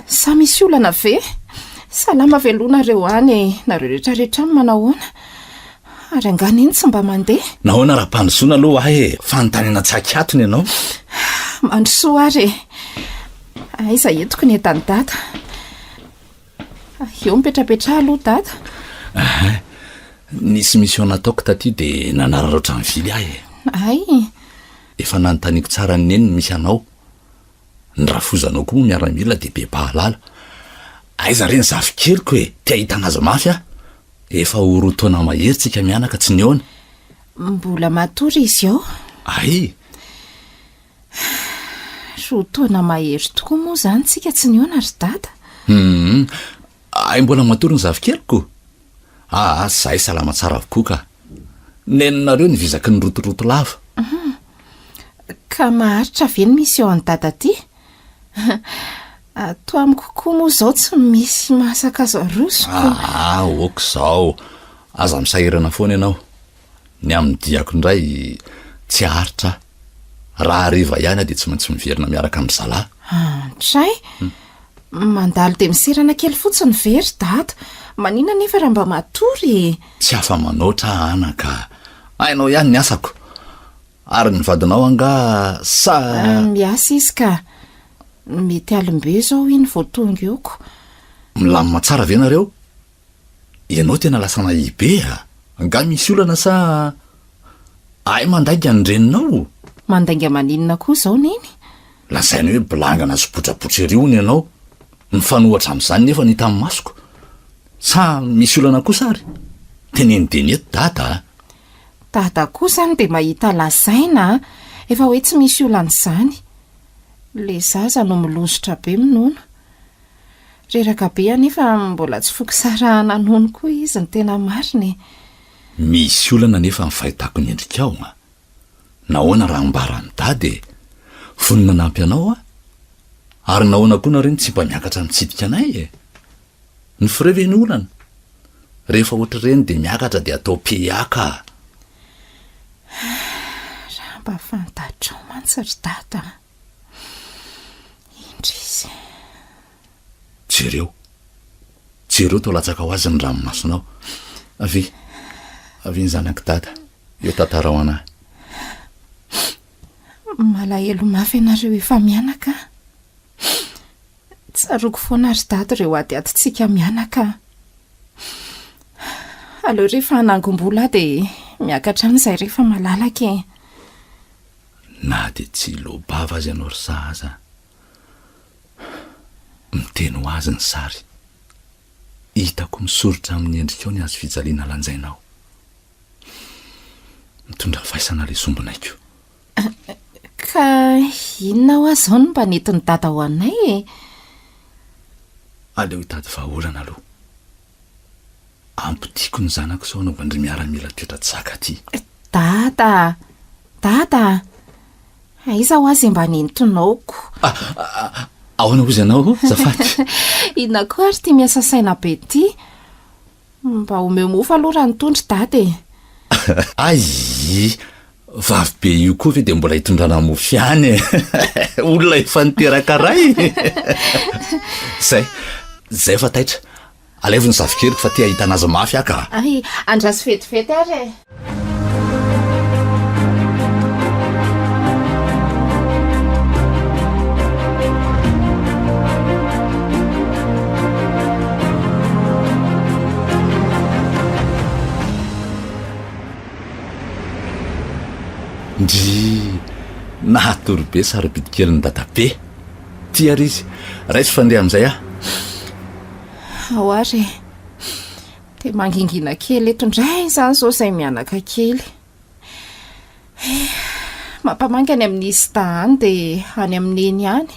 Sa misy olana ve? Salama ve aloha nareo any e? Nareo rehetra rehetra any manao ahoana? Ary angaha neny tsy mba mandeha? Nahoana raha mpandrosoana aloha ahy e? Fanontaniana tsy ankiatony ianao. Mandrosoa ary e! Aiza entiko ny entan'i Dada? Eo mipetrapetraha aloha Dada. Aha. Nisy mission nataoko taty dia nanararaotra nivily ahy e. Hay. Efa nanontaniako tsara an'i Neny ny misy anao. Ny rafozanao koa moa miaramila dia be mpahalala. Aiza re ny zafikeliko e! Te hahita anazy mafy aho. Efa ho roa taona mahery tsika mianaka tsy nihaona. Mbola matory izy ao. Ay! Roa taona mahery tokoa moa izany tsika tsy nihaona ry dada. Hum, ay mbola matory ny zafikeliko? Aa, zahay salama tsara avokoa ka. Neninareo ny vizaky ny rotoroto lava. Hum, ka maharitra ve ny mission an'i dada aty? Ato amiko koa moa izao tsy misy masaka azo aroso ko. Aa, ok izao. Aza misahirana foana ianao. Ny amin'ny diako indray tsy haharitra aho. Raha hariva ihany aho dia tsy maintsy miverina miaraka amin-dry zalahy. Antray! Mandalo dia miserana kely fotsiny ve ry dada? Maninona anefa raha mba matory e? Tsy afa-manoatra aho anaka. Hainao ihany ny asako. Ary ny vadinao angaha sa. Miasa izy ka. Mety alim-be izao iny vao tonga eo ko. Milamina tsara ve nareo? Ianao tena lasa nahia be a! Angaha misy olana sa hay mandainga ny reninao? Mandainga maninona koa izao neny? Lazainy hoe bilangana sy botrabotra ery hono ianao. Mifanohitra amin'izany nefa ny hitan'ny masoko. Sa misy olana kosa ary? Teneno dieny eto dada a! Dada koa izany dia mahita lazaina a! Efa hoe tsy misy olana izany. Le zaza no milozotra be minono. Reraka be anefa mbola tsy foky sarahana nono koa izy ny tena marina e! Misy olana anefa ny fahitako ny endrikao an! Nahoana raha ambara amin'i Dada e? Vonona hanampy anao aho. Ary nahoana koa nareo no tsy mba miakatra mitsidika anay e? Ny frais ve no olana? Rehefa ohatr'ireny dia miakatra dia atao PA ka! Raha mba fantatrao mantsy ry Dada an! Indrisy. Jereo. Jereo toa latsaka ho azy ny ranomasonao. Avia. Avia ny zanak'i Dada. Eo tantarao anah. Malahelo mafy anareo efa mianaka ah. Tsaroako foana ry Dada ireo adiadintsika mianaka ah. Aleo rehefa hanangom-bola aho dia miakatra any izahay rehefa malalaka e. Na dia tsy hiloa-bava aza ianao ry sahaza, miteny ho azy ny sary. Hitako misoritra amin'ny endrikao ny hazo fijaliana lanjainao. Mitondra faisana ilay sombinaiko. Ka inona hoa izao no mba nentin'i Dada ho anay e? Aleo hitady vahaolana aloha. Ampodiako ny zanako sao anaovan-dry miaramila toetra tsy zaka aty. Dada a! Dada a! Aiza hoa izay mba nentinao ko? Ahoana hozy ianao zafady? Inona koa ary ity miasa saina be ity? Mba omeo mofo aloha raha nitondra i Dada e! Ayy! Vavy be io koa ve dia mbola hitondrana mofo ihany e! Olona efa niteraka ray! Zay, zay fa taitra. Alaivo ny zafikeliko fa te hahita anazy mafy aho ka. Ay, andraso vetivety ary e! Ndrii! Nahatory be sarobidy kelin'i dadabe. Ty ary izy. Raiso fa ndeha amin'izay aho. Ao ary e. Dia mangingina kely eto indray izany izao izay mianaka kely. Eh, mampamangy any amin'ny Ista any dia any amin'ny Neny any.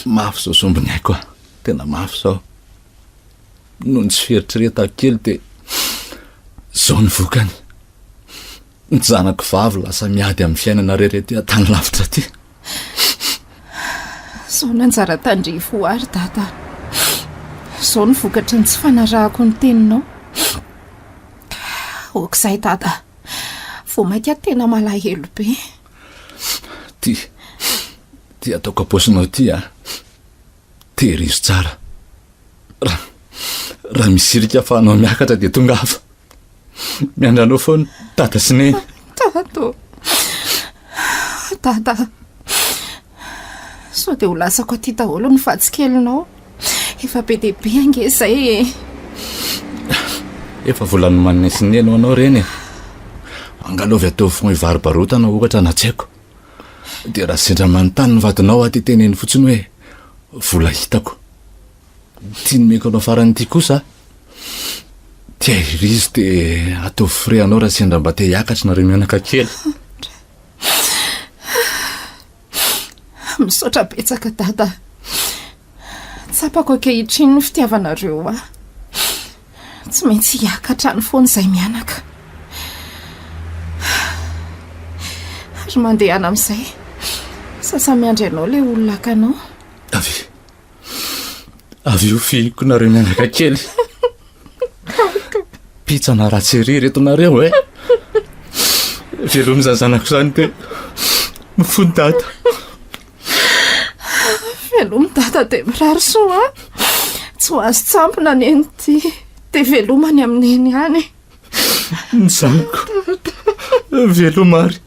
Mafy izao sombiny aiko a. Tena mafy izao. Noho ny tsy fieritreretako kely dia izao ny vokany. Ny zanako vavy lasa miady amin'ny fiainana rery aty an-tany lavitra aty. Izao no anjara tandrify ho ahy ry Dada. Izao no vokatry ny tsy fanarahako ny teninao. Aok'izay Dada. Vao mainka tena malahelo be. Ty, ty ataoko am-paosinao ty a. Tehirizo tsara. Raha, raha misy hirika ahafahanao miakatra dia tongava. Miandry anao foana Dada sy Neny. Dada ô. Dada. Sao dia ho lasako aty daholo ny vatsy kelinao. Efa be dia be ange izay e. Efa vola nomaninay sy Neny ho anao ireny e. Angalaovy ataovy fond hivarobarotana ohatra na tsy haiko. Dia raha sendra manontany ny vadinao aho dia teneno fotsiny hoe vola hitako. Ity nomeko anao farany ity kosa. Tehirizo de ataovy frais anao raha sendra mba te hiakatra nareo mianaka kely. Misaotra betsaka dada. Tsapako ankehitriny ny fitiavanareo ahy. Tsy maintsy hiakatra any foana izahay mianaka. Ary mandehana amin'izay. Sasa-miandry anao ilay olona haka anao. Avia. Avy eo fihiko nareo mianaka kely. Pitsana ratsy ery ireto nareo e. Velomy izany zanako izany dia mifony dada. Velomy dada dia mirary soa. Tsy ho azo tsampona neny ity. Dia veloma any amin'ny neny any. Ny zanako. Veloma ary.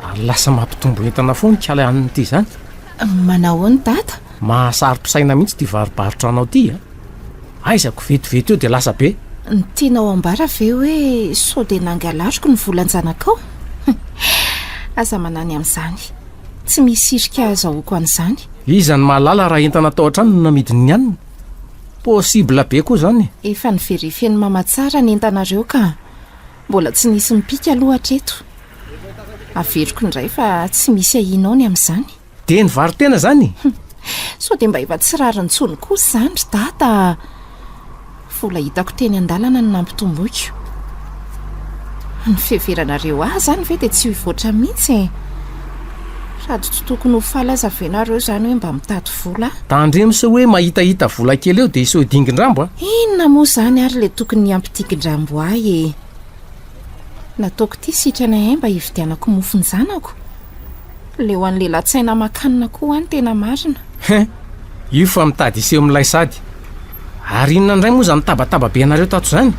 Ary lasa mampitombo entana foana ikala anona ity izany. Manahoana dada? Mahasaro-pisaina mihitsy ity varobarotra anao ity a! Aizako vetivety eo dia lasa be. Ny tianao ambara ve hoe sao dia nangalariko ny volan-janakao? Aza manany amin'izany. Tsy misy hirika ahazahoako an'izany. Iza no mahalala raha entana tao an-trano no namidin'ny anona? Possible be koa izany e! Efa noverifien'i mama tsara ny entanareo ka. Mbola tsy nisy nipika aloha hatreto. Averiko indray fa tsy misy ahianao ny amin'izany. Dia nivaro-tena izany? Sao dia mba efa tsy rariny intsony kosa izany ry dada a! Vola hitako teny an-dalana no nampitomboiko. Ny fiheveranareo ahy izany ve dia tsy hivoatra mihitsy e? Sady tsy tokony ho faly aza ve nareo izany hoe mba mitady vola aho? Tandremo sao hoe mahitahita vola kely eo dia hiseho dingin-drambo a! Inona moa izany ary ilay tokony hampidingin-drambo ahy e? Nataoko ity sitrana ahy mba hividianako mofon-janako. Leo an'i lelatsaina aman-kanina koa aho ny tena marina. Hein! Io fa mitady hiseho milay sady. Ary inona indray moa izany tabataba be anareo tato izany?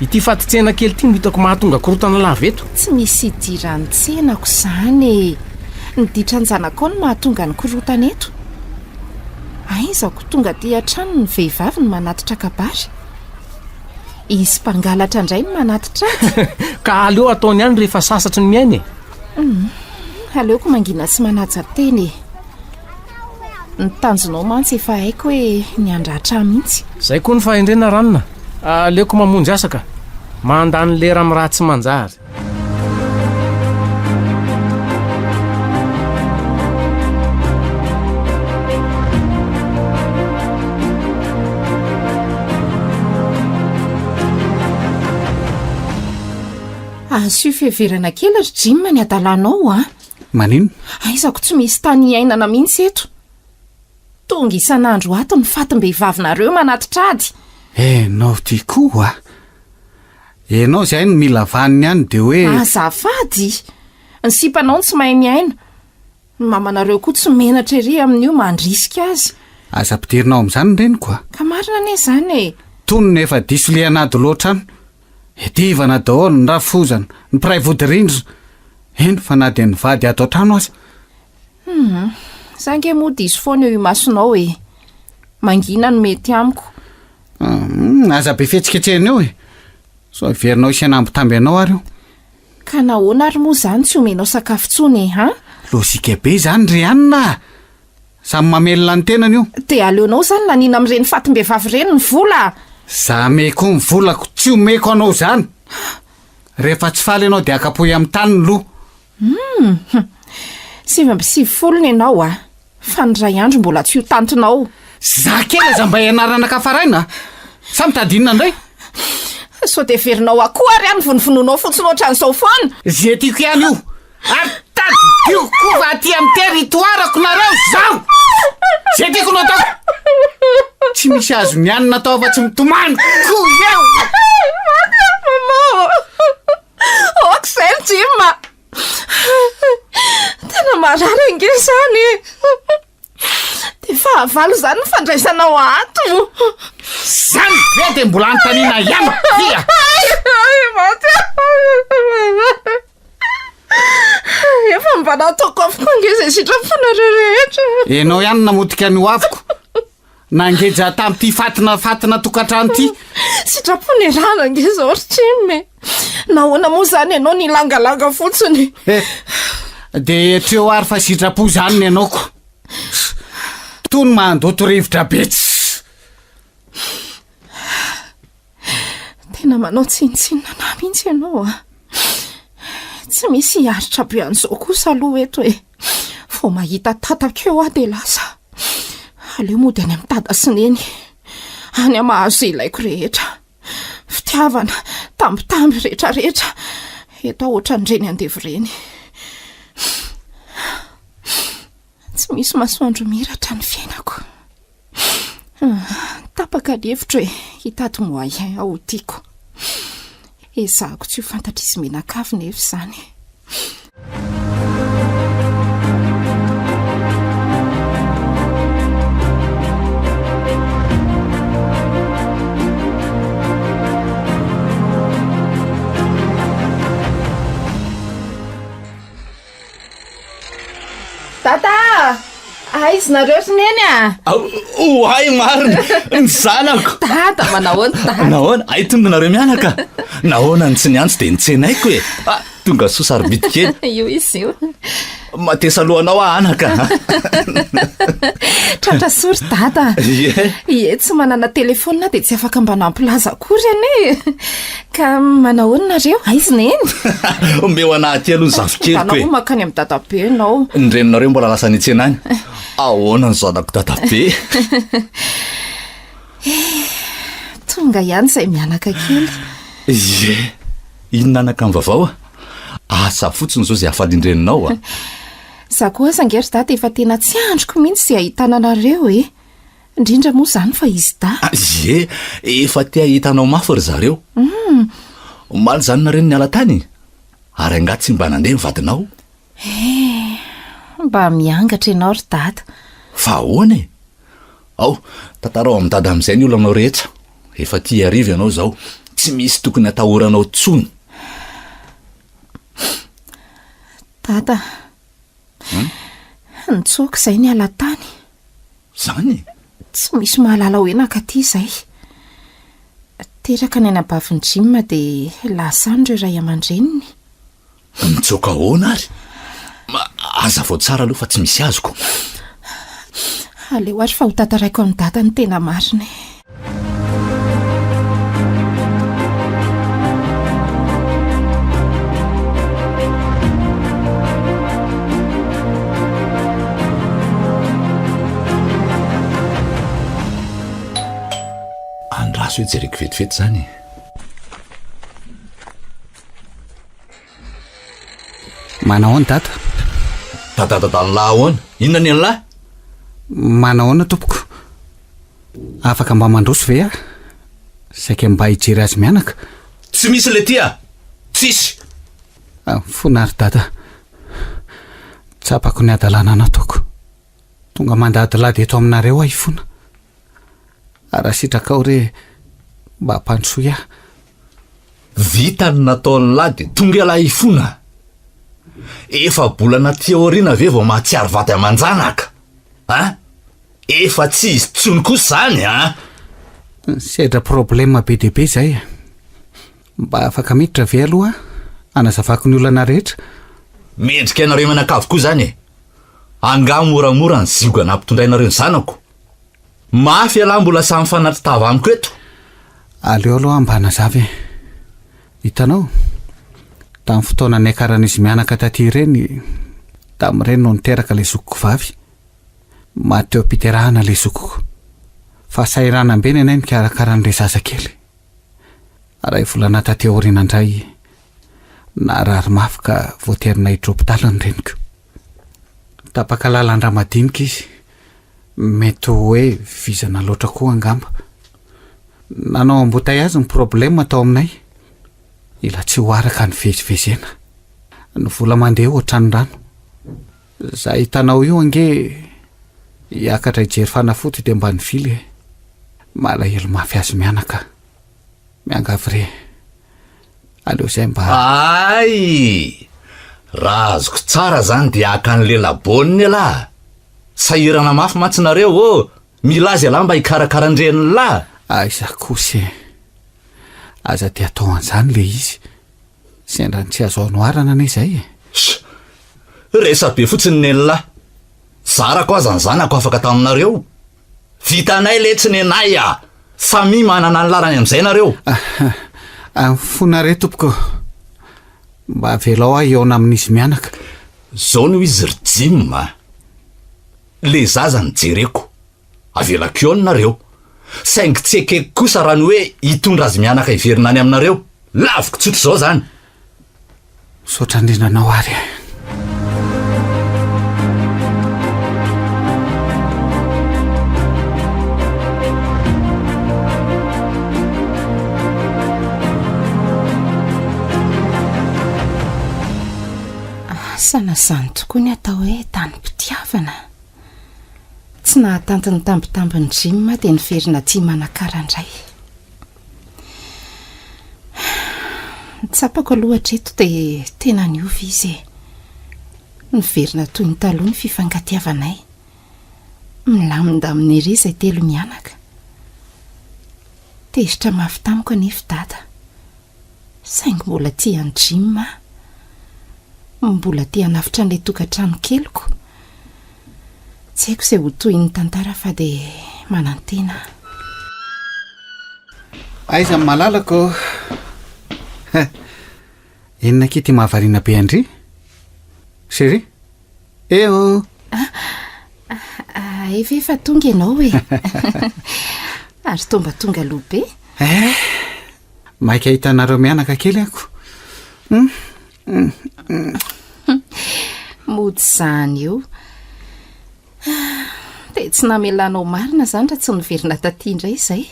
Ity fatin-tsena kely ity no hitako mahatonga korontana lava eto. Tsy misy idiran'ny tsenako izany e! Ny ditran-janakao no mahatonga ny korontana eto. Aiza ko tonga aty an-trano ny vehivavy no manatitra kabary? Izy mpangalatra indray no manatitra ady. Ka aleo ataony ihany rehefa sasatry ny miaina e! Hum, aleoko mangina sy manaja tena e. Ny tanjonao mantsy efa haiko hoe ny handratra ahy mihitsy. Zay koa ny fahendrena ranona. Aleoko mamonjy asa ka. Mandany lera amin'ny raha tsy manjary. Asio fiheverana kely ry Jim ny adalanao a! Maninona? Aizako tsy misy tany hiainana mihitsy eto. Tonga isan'andro ato ny fatim-behivavinareo manatitra ady. Enao ty koa a! Enao izay no mila vaniny any de hoe. Azafady! Ny sipanao no tsy mahay miaina. Ny mamanareo koa tsy menatra ery amin'io mandrisika azy. Aza ampidirina ao amin'izany ny reniko a! Ka marina anie izany e! Tony no efa diso lian'ady loatra any. Edivana daholo ny rafozana, ny mpiray vodirindrina, eny fa na dia ny vady ato an-trano aza. Hum, za ange moa diso foana eo imasonao e! Mangina no mety amiko. Hum, aza be fihetsiketsehana eo e! Sao heverinao hisy hanambitamby anao ary io. Ka nahoana ary moa izany tsy omenao sakafo intsony e, han? Lojika be izany ry anona a! Samy mamelona ny tenany io. Dia aleonao izany laniana amin'ireny fatim-behivavy ireny ny vola a! Za ameko ny volako, tsy omeko anao izany! Rehefa tsy faly ianao dia akapohy amin'ny tany ny loha. Hum! 99 ny anao a! Fa ny iray andro mbola tsy ho tantinao. Za kely aza mba ianarana kafaraina a! Sa mitady inona indray? Sao dia heverinao akoho ary aho ny vonovonoinao fotsiny ohatran'izao foana? Ze tiako ihany io! Ary tadidio koa fa aty amin'ny territoire-ko nareo zao! Ze tiako no ataoko! Tsy misy azon'ny hanina atao afa-tsy mitomany koa eo! Maman! Aoka izay ry Jim a! Tena marary ange izany e! Dia fahavalo izany ny fandraisanao ato! Zany ve dia mbola anontaniana ihany dia! Efa mba nataoko avokoa ange izay sitraponareo rehetra. Enao ihany no namotika ny hoaviko. Nangeja tamin'ity fatina fatina tokantrano ity. Sitrapo niarahana ange izao ry Jim e. Nahoana moa izany ianao nilangalanga fotsiny? Eh, dia hatreo ary fa sitrapo izany ny anaoko. Tony mandoto rivotra be tsy. Tena manao tsinontsinona anah mihitsy ianao a. Tsy misy hiaritra be an'izao kosa aloha eto e. Vao mahita tataka eo aho dia lasa. Aleo mody any amin'i Dada sy Neny. Any aho mahazo izay ilaiko rehetra. Fitiavana, tambitamby rehetrarehetra. Eto aho ohatran'ireny andevo ireny. Tsy misy masoandro mihiratra ny fiainako. Tapaka ny hevitro e, hitady moyen aho ho tiako. Ezahako tsy ho fantatr'izy mianakavy nefa izany. Dada a! Aiza nareo ry Neny a? Oay marina! Ny zanako! Dada, manahoana dada? Nahoana? Hay tonga nareo mianaka? Nahoana no tsy niantso dia nitsenaiko e? Ah, tonga soa sarobidy kely. Io izy io. Matesa lohanao aho anaka. Tratra soa ry dada. Ie. Ie, tsy manana telefaonina dia tsy afaka mba nampilaza akory anie. Ka manahoana nareo? Aiza Neny? Omeo anah aty aloha ny zafikeliko e. Anao mankany amin'ny dadabe ianao. Ny reninareo mbola lasa nitsena any. Ahoana ny zanako dadabe? Eh, tonga ihany izay mianaka kely. Ie, inona anaka ny vaovao a? Asa fotsiny izao izay hafalian-dreninao a. Za koa aza ange ry dada efa tena tsy andriko mihitsy izay ahitana anareo e. Indrindra moa izany fa izy dahy. Ah, ie, efa te hahita anao mafy ry zareo. Hum. Omaly izany nareo no niala tany? Ary angaha tsy mba nandeha ny vadinao? Eh, mba miangatra ianao ry dada. Fa ahoana e? Ao, tantarao amin'i dada amin'izay ny olanao rehetra. Efa aty Iarivo ianao izao. Tsy misy tokony hatahoranao intsony. Dada, Hum? nitsoaka izay niala tany. Zany e? Tsy misy mahalala hoe nankaty izay. Teraka ny anabavin'i Jim dia lasa any ireo ray aman-dreniny. Nitsoaka ahoana ary? Hazavao tsara aloha fa tsy misy azoko. Aleo ary fa ho tantaraiko amin'i Dada ny tena marina e. Andraso hoe jereko vetivety izany e. Manahoana dada? Dadadadadan'lah ahoana? Inona ny an'lah? Manahoana tompoko? Afaka mba mandroso ve aho? Saika mba hijery azy mianaka. Tsy misy letia a! Tsisy! Mifona ry dada. Tsapako ny hadalana nataoko. Tonga mandadilady eto aminareo aho hifona. Raha sitrakao re mba ampandrosoy ahy. Vita ny nataon'lah dia tonga ialahy hifona? Efa-bolana aty aoriana ve vao mahatsiaro vady aman-janaka? An? Efa tsy izy tsony kosa zany an! Nisedra problème be dia be zay. Mba afaka miditra ve aloha hanazavako ny olana rehetra? Mendrika anareo mianakavy koa zany e! Angaha moramora ny zioga nampitondrainareo ny zanako? Mafy ialahy mbola sahy mifanatri-tava amiko eto! Aleo aloha mba hanazava e! Hitanao? Tamin'ny fotoana niakaran'izy mianaka taty ireny, tamin'ireny no niteraka ilay zokiko vavy. Maty teo am-piterahana ilay zokiko. Fahasahiranam-be ny anay nikarakara an'ilay zazakely. Iray volana taty aoriana indray, narary mafy ka voatery naiditra hopitaly ny reniko. Tapaka lalan-dra madinika izy. Mety ho hoe vizana loatra koa angamba. Nanao embouteillage ny problème tao aminay. Ila tsy ho araka ny vezivezena. Ny vola mandeha ohatran'ny rano. Za hitanao io ange hiakatra hijery fanafody dia mba nivily e. Malahelo mafy azy mianaka. Miangavy re. Aleo zay mba. Hay! Raha azoko tsara zany dia haka an'i lela bonne elah! Sahirana mafy mantsy nareo ô! Milaza ialahy mba hikarakara an-drenin'lah! Aiza kosa e! Aza dia atao an'izany ilay izy. Sendra ny tsy azo anoharana anie izay e! Sh! Resa-be fotsiny nen'lah! Zarako aza ny zanako afaka taminareo! Vitanay letsy nenay a! Samia manana ny lalany amin'izay nareo! Ah, mifona re tompoko. Mba avelao aho hihaona amin'izy mianaka. Zao no izy ry Jim a! Le zaza no jereko. Avelako eo nareo. Saingy tsy ekeko kosa raha ny hoe hitondra azy mianaka hiverina any aminareo. Laviko tsotra izao zany. Misaotra indrindra anao ary e. Asa na izany tokoa ny atao hoe tanim-pitiavana. Tsy nahatanty ny tambitambin'i Jim aho dia niverina aty Manakara indray. Ny tsapako aloha hatreto dia tena niova izy e. Niverina toy ny taloha ny fifankatiavanay. Milamindamina ery izay telo mianaka. Tezitra mafy tamiko anefa i Dada. Saingy mbola tia an'i Jim aho. Mbola te hanavotra an'ilay tokantrano keliko. Tsy haiko izay ho tohin'ny tantara fa dia manantena aho. Aiza ny malalako ô? Inona akia ity mahavariana be an-dry? Chérie? Eh oh! Hay ve efa tonga ianao e? Ary toa mba tonga aloha be? Eh! Maika hahita anareo mianaka kely ako. Hum, hum, hum. Mody izany eo. Dia tsy namelanao marina izany raha tsy niverina taty indray izay.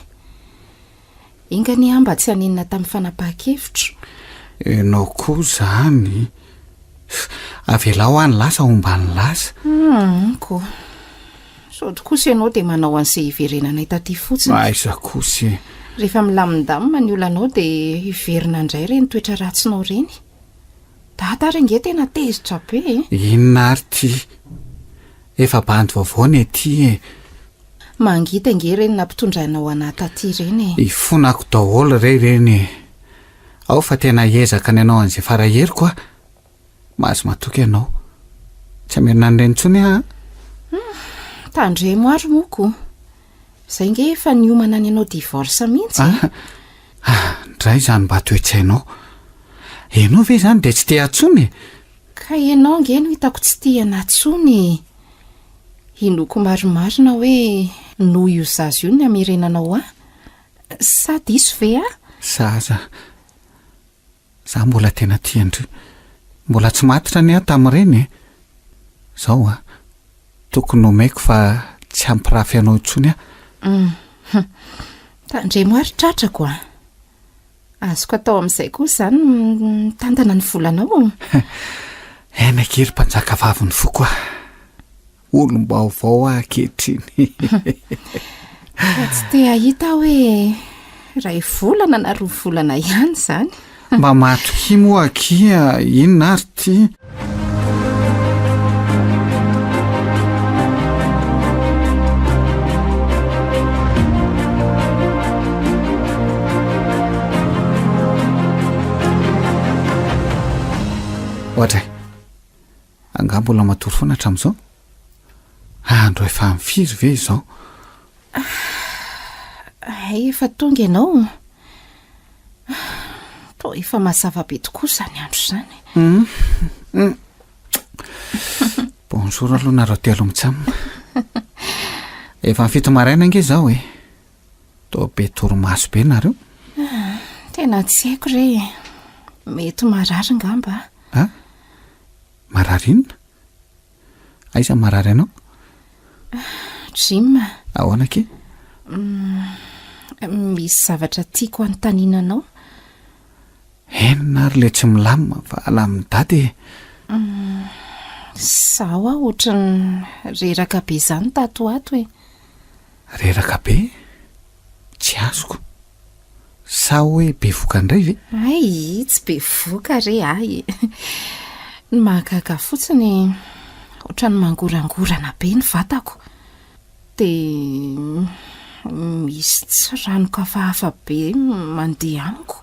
Enga anie aho mba tsy hanenina tamin'ny fanapahan-kevitro. Ianao koa izany. Avelao aho ny lasa homba ny lasa. Hum, ko. Sao kosa ianao dia manao an'izay hiverenanay taty fotsiny. Aiza kosa e. Rehefa milamindamina ny olanao dia hiverina indray ireny toetra ratsinao ireny. Dada ary ange tena tezitra be e. Inona ary ity? Efa bandy vaovao ny aty e. Mangidy ange ireny nampitondrainao anah taty ireny e. Ifonako daholo re ireny e. Ao fa tena hiezaka ny hanao an'izay fara heriko aho. Mahazo matoky ianao. Tsy hamerina an'ireny intsony aho an. Hum, tandremo ary moa ko. Zay nge efa niomana ny hanao divorce mihitsy e. Ah, ndray izany mba toe-tsainao. Ianao ve izany dia tsy te hatsony e? Ka ianao nge no hitako tsy tia anah tsony e. Inoako marimarina hoe noho io zaza io ny hamerenanao ahy. Sa diso ve aho? Zaza. Za mbola tena tia an-dry. Mbola tsy matotra anie aho tamin'ireny e! Zao an, tokony nomeko fa tsy hampirafy anao intsony aho. Hum. Tandremo ary tratrako an! Azoko atao amin'izay koa izany ny mitantana ny volanao. Eny akia ry mpanjakavavin'ny foko a! Olom-baovao aho ankehitriny. Fa tsy te hahita aho hoe iray volana na roa volana ihany izany. Mba matokia moa akia, inona ary ity? Ohatray. Angaha mbola matory foana hatramin'izao? Andro efa amin'ny firy ve izao? Hay efa tonga ianao. Toa efa mazava be tokoa izany andro izany. Hmm. Hmm. Bonjour aloha nareo telo mitsam. Efa fito maraina ange izao e. Toa be torimaso be nareo. Tena tsy haiko re e. Mety marary ngamba. A? Marary inona? Aiza ny marary anao? Jim. Ahoana akia? Mm, misy zavatra tiako hanontaniana anao. Inona ary le tsy milamina fa alamin'i dada e. Mm, zaho aho ohatran'ny reraka be izany tato ho ato e. Reraka be? Tsy azoko. Sa hoe bevoka indray ve? Hay, tsy bevoka re ahy e. Ny mahagaga fotsiny, ohatran'ny mangorangorana be ny vatako. Dia misy tsiranoka hafahafa be mandeha amiko.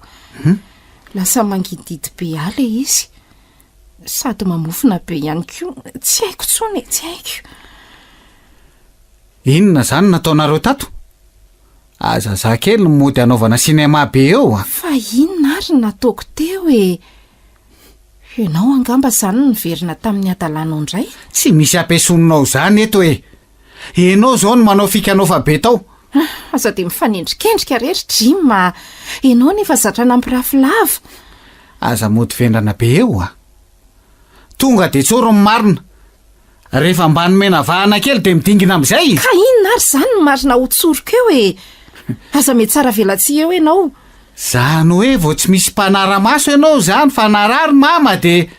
Lasa mangidihidy be ahy ilay izy. Sady mamofona be ihany koa. Tsy haiko intsony e, tsy haiko. Inona izany no nataonareo tato? Aza za kely no mody hanaovana cinéma be eo a! Fa inona ary no nataoko teo e? Ianao angamba izany no niverina tamin'ny hadalanao indray? Tsy misy ampiasoninao izany eto e! Ianao izao no manao fikanaofa be tao. Aza dia mifanendrikendrika re ry Jim a! Ianao no efa zatra nampirafy lava. Aza mody vendrana be eo a! Tonga dia tsory ny marina. Rehefa mba nomena vahana kely dia midingina amin'izay! Ka inona ary izany no marina ho tsoriko eo e? Aza mihatsara velatsihy eo ianao. Zany hoe vao tsy misy mpanara-maso ianao izany fa narary mama dia.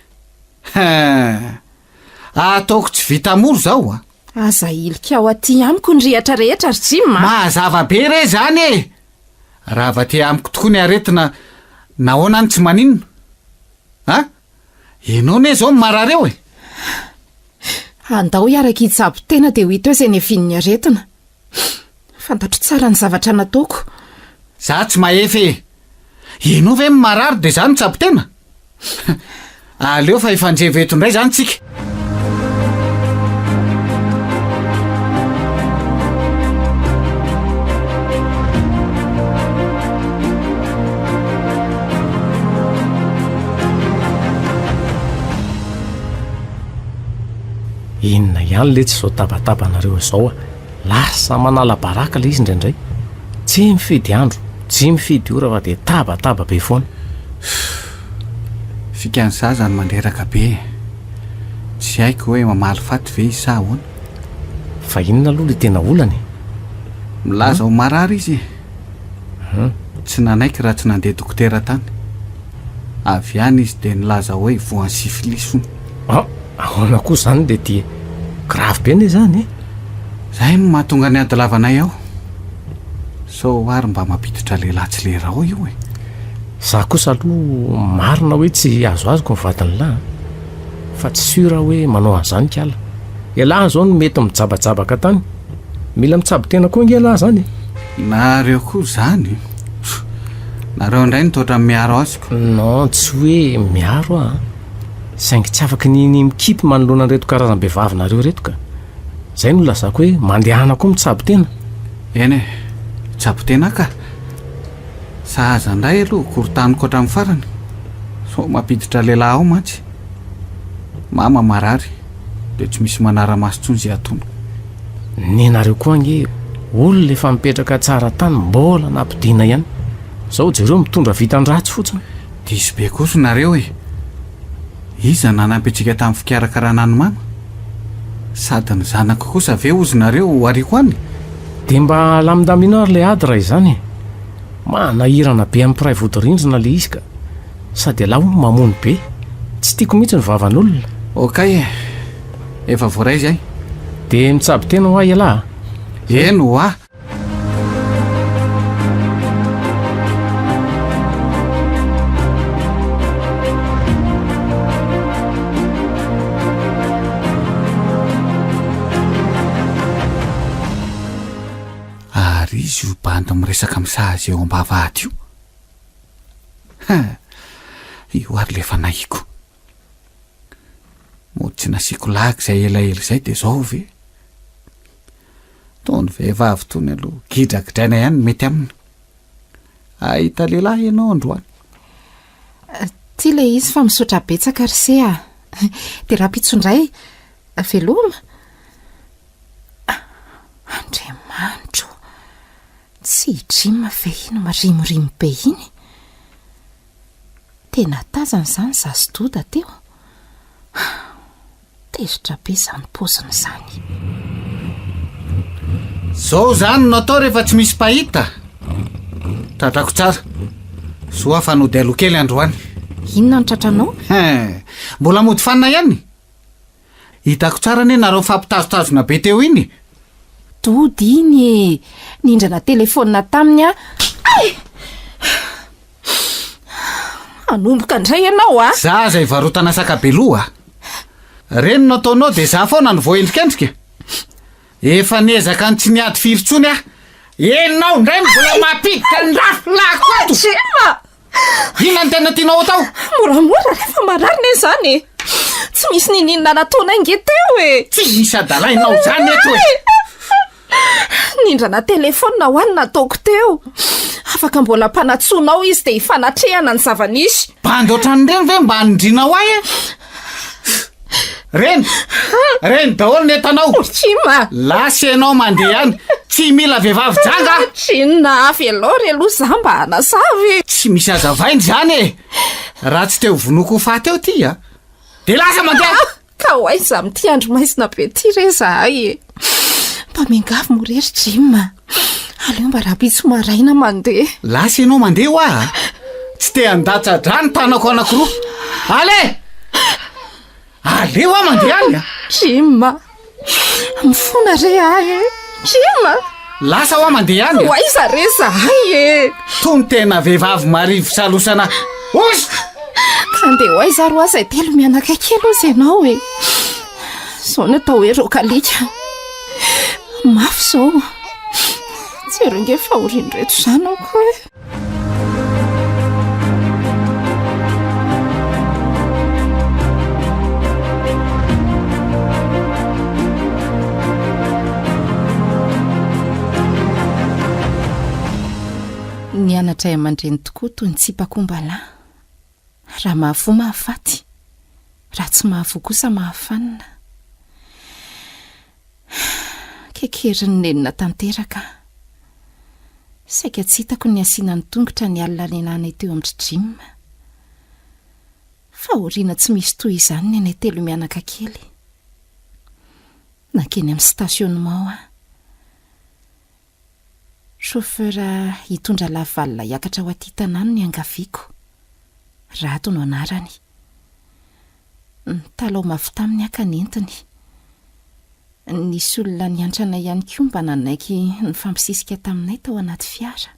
Hein! Ataoko tsy vita mora izao a! Aza ahilika ao aty amiko ny rihatra rehetra ry Jim a! Mazava be re izany e! Raha avy aty amiko tokoa ny aretina nahoana aho no tsy maninona? A! Ianao anie izao no marary eo e! Andao hiaraka hitsabo tena dia ho hita eo izay niavian'ny aretina. Fantatro tsara ny zavatra nataoko. Za tsy mahefa e! Ianao ve no marary dia za no tsabo tena? Aleo fa hifanjevo eto indray izany tsika. Inona ihany letsy izao tabatabanareo izao a! Lasa manala baraka ilay izy indraindray. Tsy mifidy andro, tsy mifidy ora fa dia tabataba be foana. Fikan'ny zaza no mandreraka be e. Tsy haiko hoe mamaly faty ve izy sa ahoana. Fa inona aloha ilay tena olana e? Milaza ho marary izy e. Tsy nanaiky raha tsy nandeha dokotera tany. Avy any izy dia nilaza hoe voan'ny syphilis hono. Ah! Ahoana koa izany dia dia grave be anie izany e! Izay no mahatonga ny ady lavanay ao. Sao ary mba mampiditra lehilahy tsy lera ao io e! Za kosa aloha marina hoe tsy azoazoko ny vadin'lah an! Fa tsy sûr aho hoe manao an'izany kala. Elah zao no mety mijabajabaka tany. Mila mitsabo tena koa ange elah zany e! Nareo koa zany? Nareo indray no toa miaro azy ko. Non, tsy hoe miaro aho an! Saingy tsy afaky ny ny mikipy manoloana an'ireto karazam-behivavy nareo ireto ka. Zay no lazako hoe mandehana koa mitsabo tena. Eny e, mitsabo tena ka. Sahaza indray aloha korontaniko hatramin'ny farany. Sao mampiditra lehilahy ao mantsy. Mama marary dia tsy misy manara-maso intsony izay ataony. Nenareo koa ange olona efa mipetraka tsara tany mbola nampodiana ihany. Zao jereo mitondra vitan-dratsy fotsiny. Diso be kosa nareo e! Iza nanampy antsika tamin'ny fikarakarana an'i mama? Sady ny zanako kosa ve hozy nareo ho ariako any? Dia mba alamindamino ary ilay ady raha izany e! Manahirana be amin'ny mpiray vodirindrina ilay izy ka! Sady ialahy hono mamono be! Tsy tiako mihitsy ny vavan'olona. Okay e! Efa voaray izay. Dia mitsabo tena hoa ialahy a! Eny hoa! Ary izy io bandy miresaka misahaza eo am-bavahady io. Ha! Io ary le fanahiko. Mody tsy nasiako lagy izay elaela izay dia izao ve? Tony vehivavy tony aloha gidragidraina ihany no mety aminy. Ahita lehilahy ianao androany. Ty ilay izy fa misaotra betsaka ry se a. Dia rahampitso indray, veloma. Andriamanitro ô, tsy i Jim ve iny mirimorimo be iny? Tena tazany izany izaho sy Doda teo. Tezitra be izany paoziny izany. Zao izany no atao rehefa tsy misy mpahita. Tratrako tsara. Soa fa nody aloha kely androany. Inona no tratranao? Hein, mbola mody fanina ihany. Hitako tsara anie nareo mifampitazotazona be teo iny. Doda iny e! Nindrana telefaonina taminy aho. Ay! Hanomboka indray ianao a! Za aza ivarotana saka be loha a! Reny no ataonao dia za foana no voaendrikendrika? Efa niezaka ny tsy niady firy intsony aho. Enao indray no mbola mampiditra ny rafilako ato. Jim a! Inona no tena tianao atao? Moramora re fa marary ne izany e! Tsy misy niniana nataonay nge teo e! Tsy misy adalainao izany eto e! Nindrana telefaonina ho any nataoko teo. Afaka mbola ampanatsoinao izy dia hifanatrehana ny zava-nisy. Bandy ohatran'ireny ve mba hanindrianao ahy e? Reny! Reny daholo ny entanao! Jim a! Lasa ianao mandeha any! Tsy mila vehivavy janga aho! Inona avy ianao re aloha za mba hanazava e! Tsy misy hazavaina izany e! Raha tsy te ho vonoiko ho faty eo ty a! Dia lasa mandeha! Ka ho aiza amin'ity andro maizina be ity re izahay e! Mba miangavy moa re ry Jim a! Aleo mba rahampitso maraina mandeha. Lasa ianao mandeha hoa a! Tsy te handatsa-drà ny tanako anankiroa. Allez! Aleo aho mandeha any a! Jim a! Mifona re ahy e! Jim a! Lasa hoa mandeha any a! Ho aiza re izahay e! Tony tena vehivavy marivo salosana osy! Ka andeha ho aiza ary hoa izay telo mianaka kely ozy ianao e! Izao no atao hoe rokalika. Mafy izao. Jereo nge fahorian'ireto zanako e! Ny anadray aman-dreny tokoa toy ny tsipakombalahy. Raha mahavoa mahafaty, raha tsy mahavoa kosa mahafanina. Kekerin'ny nenina tanteraka aho. Saika tsy hitako ny hasiana ny tongotra ny alina nialanay teo amin-dry Jim. Fahoriana tsy misy toy izany ny anay telo mianaka kely. Nankeny amin'ny stationnement aho. Chauffeur hitondra lavalina hiakatra ho aty tanàna no niangaviako. Rado no anarany. Nitalaho mafy taminy aho ka nentiny. Nisy olona niantra anay ihany koa mba nanaiky nifampisisika taminay tao anaty fiara.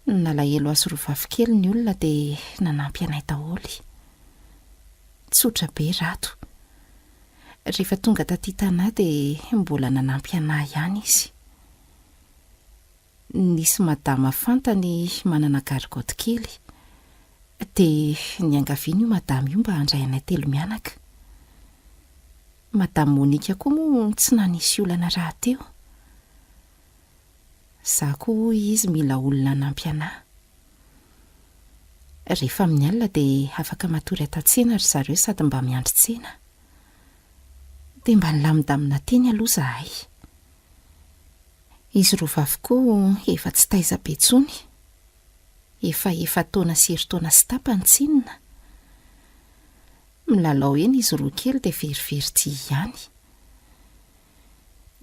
Nalahelo azy roa vavy kely ny olona dia nanampy anay daholo. Tsotra be Rado. Rehefa tonga taty Tanà dia mbola nanampy anà ihany izy. Nisy madama fantany manana gargotte kely. Dia niangaviany io madama io mba handray anay telo mianaka. Madame Monica koa moa tsy nanisy olana rahateo. Za koa hoy izy mila olona hanampy anà. Rehefa amin'ny alina dia afaka matory ato an-tsena ry zareo sady mba miandry tsena. Dia mba nilamindamina teny aloha izahay. Izy roa vavy koa efa tsy taiza be intsony. Efa efa-taona sy herintaona sy tapany tsinona. Milalao eny izy roa kely dia verivery dia ihany.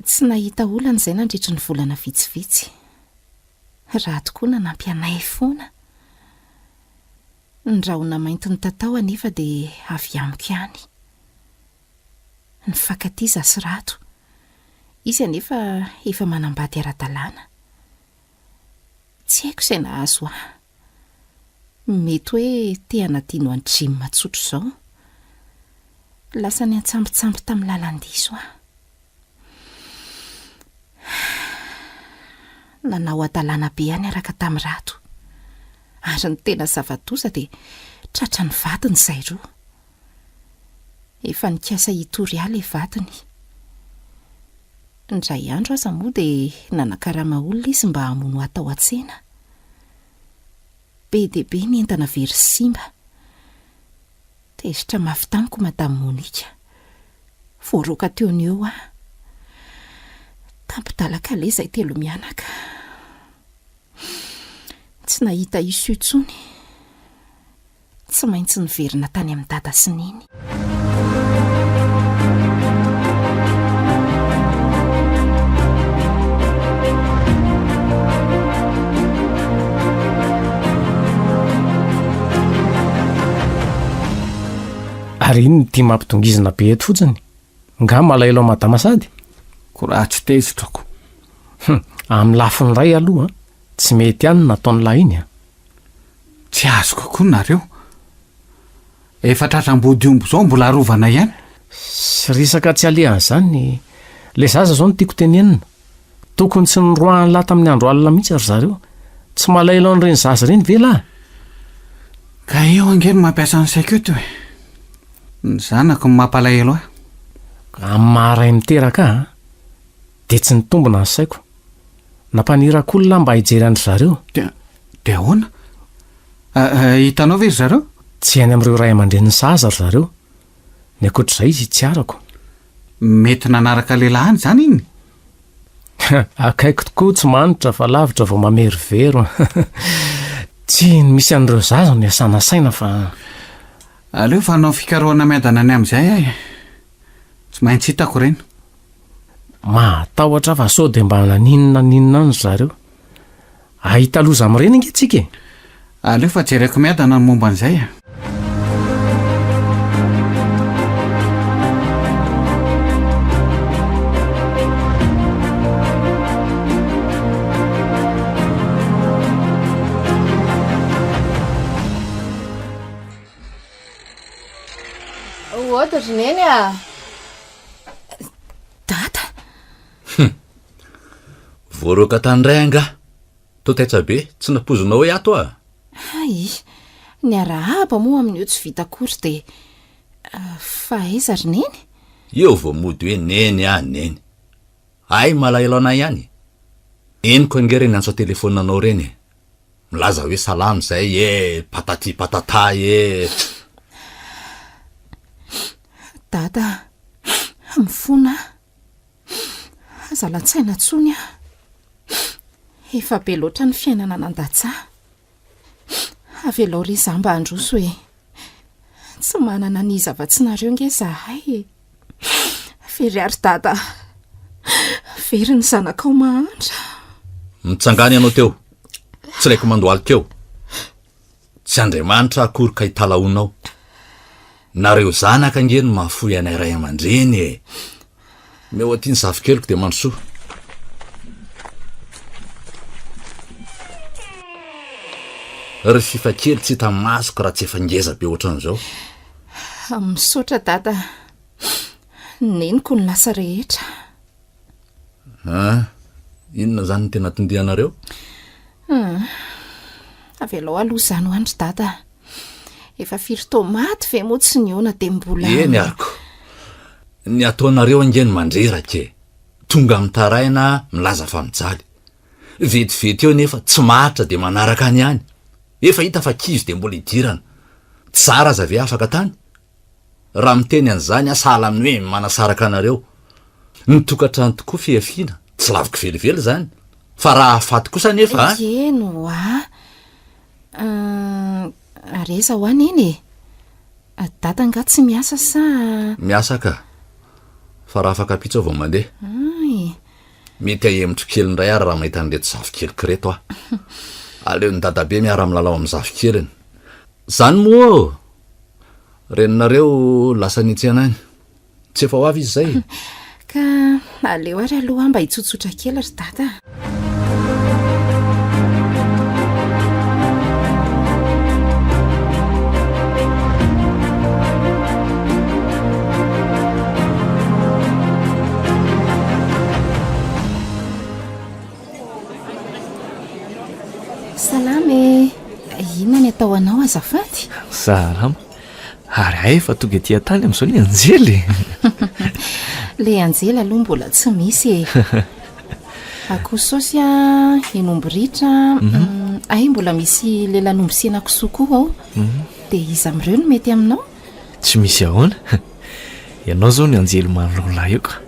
Tsy nahita olana izay nandritry ny volana vitsivitsy. Raha tokoa nanampy anay foana. Ny rahona mainty nitatao anefa dia avy amiko ihany. Nifankatia izaho sy Rado. Izy anefa efa manambady ara-dalàna. Tsy haiko izay nahazo ahy. Mety hoe te hanadino an'i Jim tsotra izao. Lasa niantsambitsamby tamin'ny lalan-diso aho. Nanao hadalana be ahy niaraka tamin'i Rado. Ary ny tena zava-doza dia tratran'ny vadiny izahay roa. Efa nikasa hitory ahy ilay vadiny. Indray andro aza moa dia nanakarama olona izy mba hamono ahy tao an-tsena. Be dia be ny entana very sy simba. Tezitra mafy tamiko Madame Monica. Voaroaka teo no eo aho. Tampon-dalan-kaleha izahay telo mianaka. Tsy nahita issue intsony. Tsy maintsy niverina tany amin'i Dada sy Neny. Ary inona ity mampidongizina be eto fotsiny? Nga malahelo an'i madama sady? Ko raha tsy tezitra ko. Hum, amin'ny lafiny iray aloha, tsy mety ihany ny nataon'lah iny a. Tsy azoko koa nareo. Efa tratra ambodiomby izao mbola arovana ihany. Sy resaka tsy alehan'izany. Ilay zaza izao no tiako tenenina. Tokony tsy noroahan'lah tamin'ny andro alina mihitsy ry zareo. Tsy malahelo an'ireny zaza ireny ve lah? Ka eo ange no mampiasa ny saiko eto e. Ny zanako no mampalahelo ahy. Amin'ny maha ray miteraka ahy dia tsy nitombina ny saiko. Nampanirako olona aho mba hijery an-dry zareo. Dia, dia ahoana? Hitanao ve ry zareo? Tsy any amin'ireo ray aman-drenin'ny zaza ry zareo. Ny ankoatr'izay izy tsy arako. Mety nanaraka lehilahy any izany iny? Akaiky tokoa tsy manitra fa lavitra vao mamerovero. Tsy ny misy an'ireo zaza no iasana saina fa. Aleo fa hanao fikarohana miadana ny amin'izay aho e. Tsy maintsy hitako ireny. Mahatahotra aho fa sao dia mba naninona naninona any ry zareo. Hahita loza amin'ireny ange tsika e! Aleo fa jereko miadana ny momba an'izay e! Ohatra ry neny a! Dada! Hum! Voaroaka tany indray angaha? Toa taitra be, tsy nampoizinao hoe ato aho? Hay! Ny arahaba moa amin'io tsy vita akory dia. Fa aiza ry Neny? Eo vao mody hoe Neny ah Neny. Hay malahelo anay ihany. Henoko ange ireny antso an-telefaonina anao ireny e. Milaza hoe salama izay e, patati patata e. Dada a, mifona aho. Aza latsaina intsony aho. Efa be loatra ny fiainana nandatsa ahy. Avelao re izaho mba handroso e. Tsy manana an'iza afa-tsy nareo nge izahay e. Very ary dada. Very ny zanakao mahantra. Mitsangàna ianao teo. Tsy ilaiko mandohalika eo. Tsy Andriamanitra akory ka italahoanao. Nareo zanaka ange no mahafoy anay ray aman-dreny e! Omeo aty ny zafikeliko dia mandrosoa. Ry fifa kely tsy hita masoko raha tsy efa ngeza be ohatran'izao. Misaotra dada. Neniko ny lasa rehetra. An! Inona izany no tena tondianareo? Hum. Avelao aloha izany ho any ry dada a. Efa firy tomaty ve moa tsy nihaona dia mbola. Eny ary ko. Ny ataonareo ange no mandreraka e. Tonga mitaraina milaza fa mijaly. Vetivety eo nefa tsy maharitra dia manaraka any ihany. Efa hita fa kizo dia mbola idirana. Tsy zara aza ve afaka tany? Raha miteny an'izany aho sahala amin'ny hoe manasaraka anareo. Ny tokantrano tokoa fihafiana, tsy laviko velively izany. Fa raha hahafaty kosa anefa an! Eny ho'a. Ary aiza ho'a Neny e? Dada angaha tsy miasa sa? Miasa ka. Fa raha afaka ampitso aho vao mandeha. Hay. Mety hahemotro kely indray ary raha mahita an'ireto zafikeliko ireto aho. Aleon'i dadabe miara-milalao amin'ny zafikeliny. Izany moa ô! Reninareo lasa niantsena any. Tsy efa ho avy izy izay e? Ka aleo ary aloha aho mba hitsotsotra kely ry dada a! Salama e! Inona ny atao anao azafady? Salama. Ary hay efa tonga ety an-tany amin'izao ny anjely e! Ilay anjely aloha mbola tsy misy e! Akoho saosy a, henomby ritra, hay mbola misy lelan'omby sy henakisoa koa ao. Dia iza amin'ireo no mety aminao? Tsy misy ahoana? Ianao izao ny anjely manoloana ahy eo ka.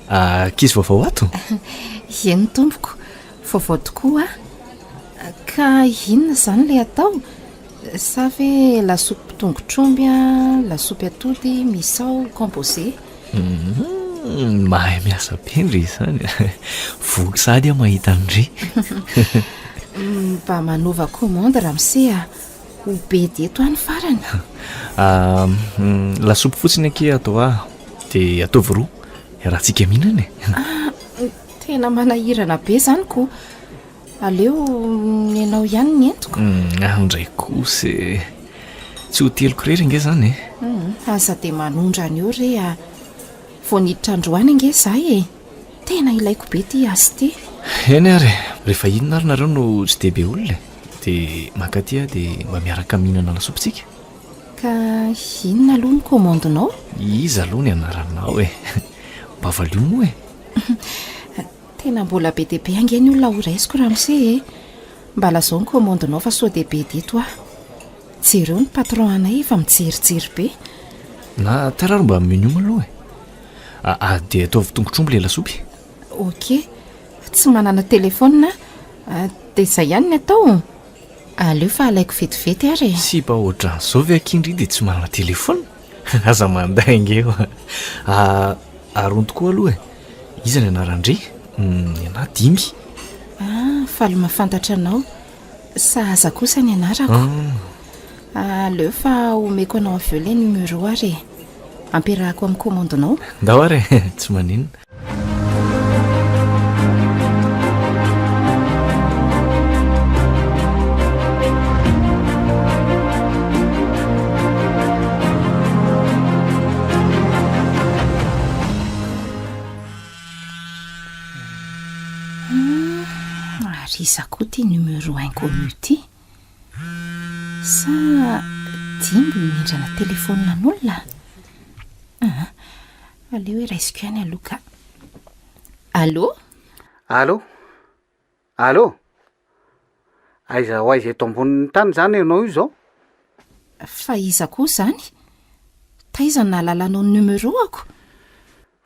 Ankizy vaovao ato? Eny tompoko, vaovao tokoa aho. Ka inona izany ilay atao? Sa ve lasopy tongotr'omby a, lasopy atody, misao, composé? Humm, mahay miasa be ndry izany a! Voky sahady aho mahita an-dry. Mba manova commande ramose a! Ho bedy eto aho ny farany. Lasopy fotsiny akia atao aho, dia ataovy roa, iarahantsika mihinana e! Ah, tena manahirana be izany ko! Aleo ny anao ihany ny entiko. Aho indray kosa e. Tsy ho teliko irery ange izany e. Aza dia manondrana eo re a. Vao niditra androany ange izaho e. Tena ilaiko be ity asa ity. Eny ary e, rehefa inona ary nareo no tsy dia be olona e? Dia mankaty aho dia mba miaraka mihinana lasopy tsika. Ka inona aloha ny commande-nao? Iza aloha ny anaranao e? Mba valio moa e! Tena mbola be dia be ange ny olona horaisiko ramose e! Mba lazao ny commande-nao fa sao dia bedy eto aho. Jereo ny patron anay efa mijerijery be. Na tara ary mba menu aloha e! Aa dia ataovy tongotr'omby ilay lasopy. Ok, tsy manana téléphone aho, dia izay ihany ny atao? Aleo fa alaiko vetivety ary e. Sipa ohatran'izao ve akia ndry dia tsy manana téléphone? Aza mandainga eo a. Ary tokoa aloha e, iza ny anaran-dry? Ny anah Dimy. Ah, faly mahafantatra anao. Sahaza kosa ny anarako. Aleo fa omeko anao avy eo ilay numéro ary e. Ampiarahako amin'ny commande-nao. Ndao ary e, tsy maninona. Ary iza koa ity numéro inconnu ity? Sa Dimby no nindrana telefaonina an'olona? Ah, aleo hoe raisiko ihany aloha ka. Allô? Allô? Allô? Aiza ho aiza eto ambonin'ny tany izany ianao io izao? Fa iza koa izany? Taiza no nahalalanao ny numéro-ako?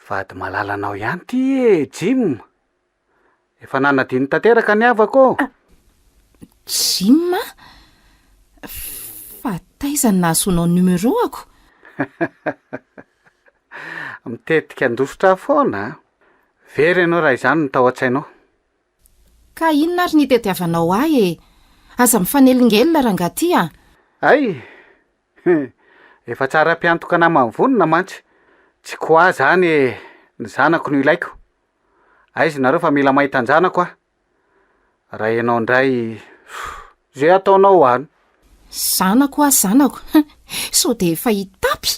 Vady malalanao ihany ity e, Jim! Efa nanadino tanteraka ny havako ô! Jim a! Fa taiza no nahazoanao ny numéro-ako? Mitetika handositra ahy foana a! Very ianao raha izany no tao an-tsainao. Ka inona ary ny itadiavanao ahy e? Aza mifanelingelina rangahy ty a! Hay! Efa tsara mpiantoka naman'ny vonona mantsy. Tsy quoi zany e! Ny zanako no ilaiko. Aiza nareo fa mila mahita an-janako aho. Raha ianao indray, ze ataonao any. Zanako hoa zanako, sao dia efa hitapy?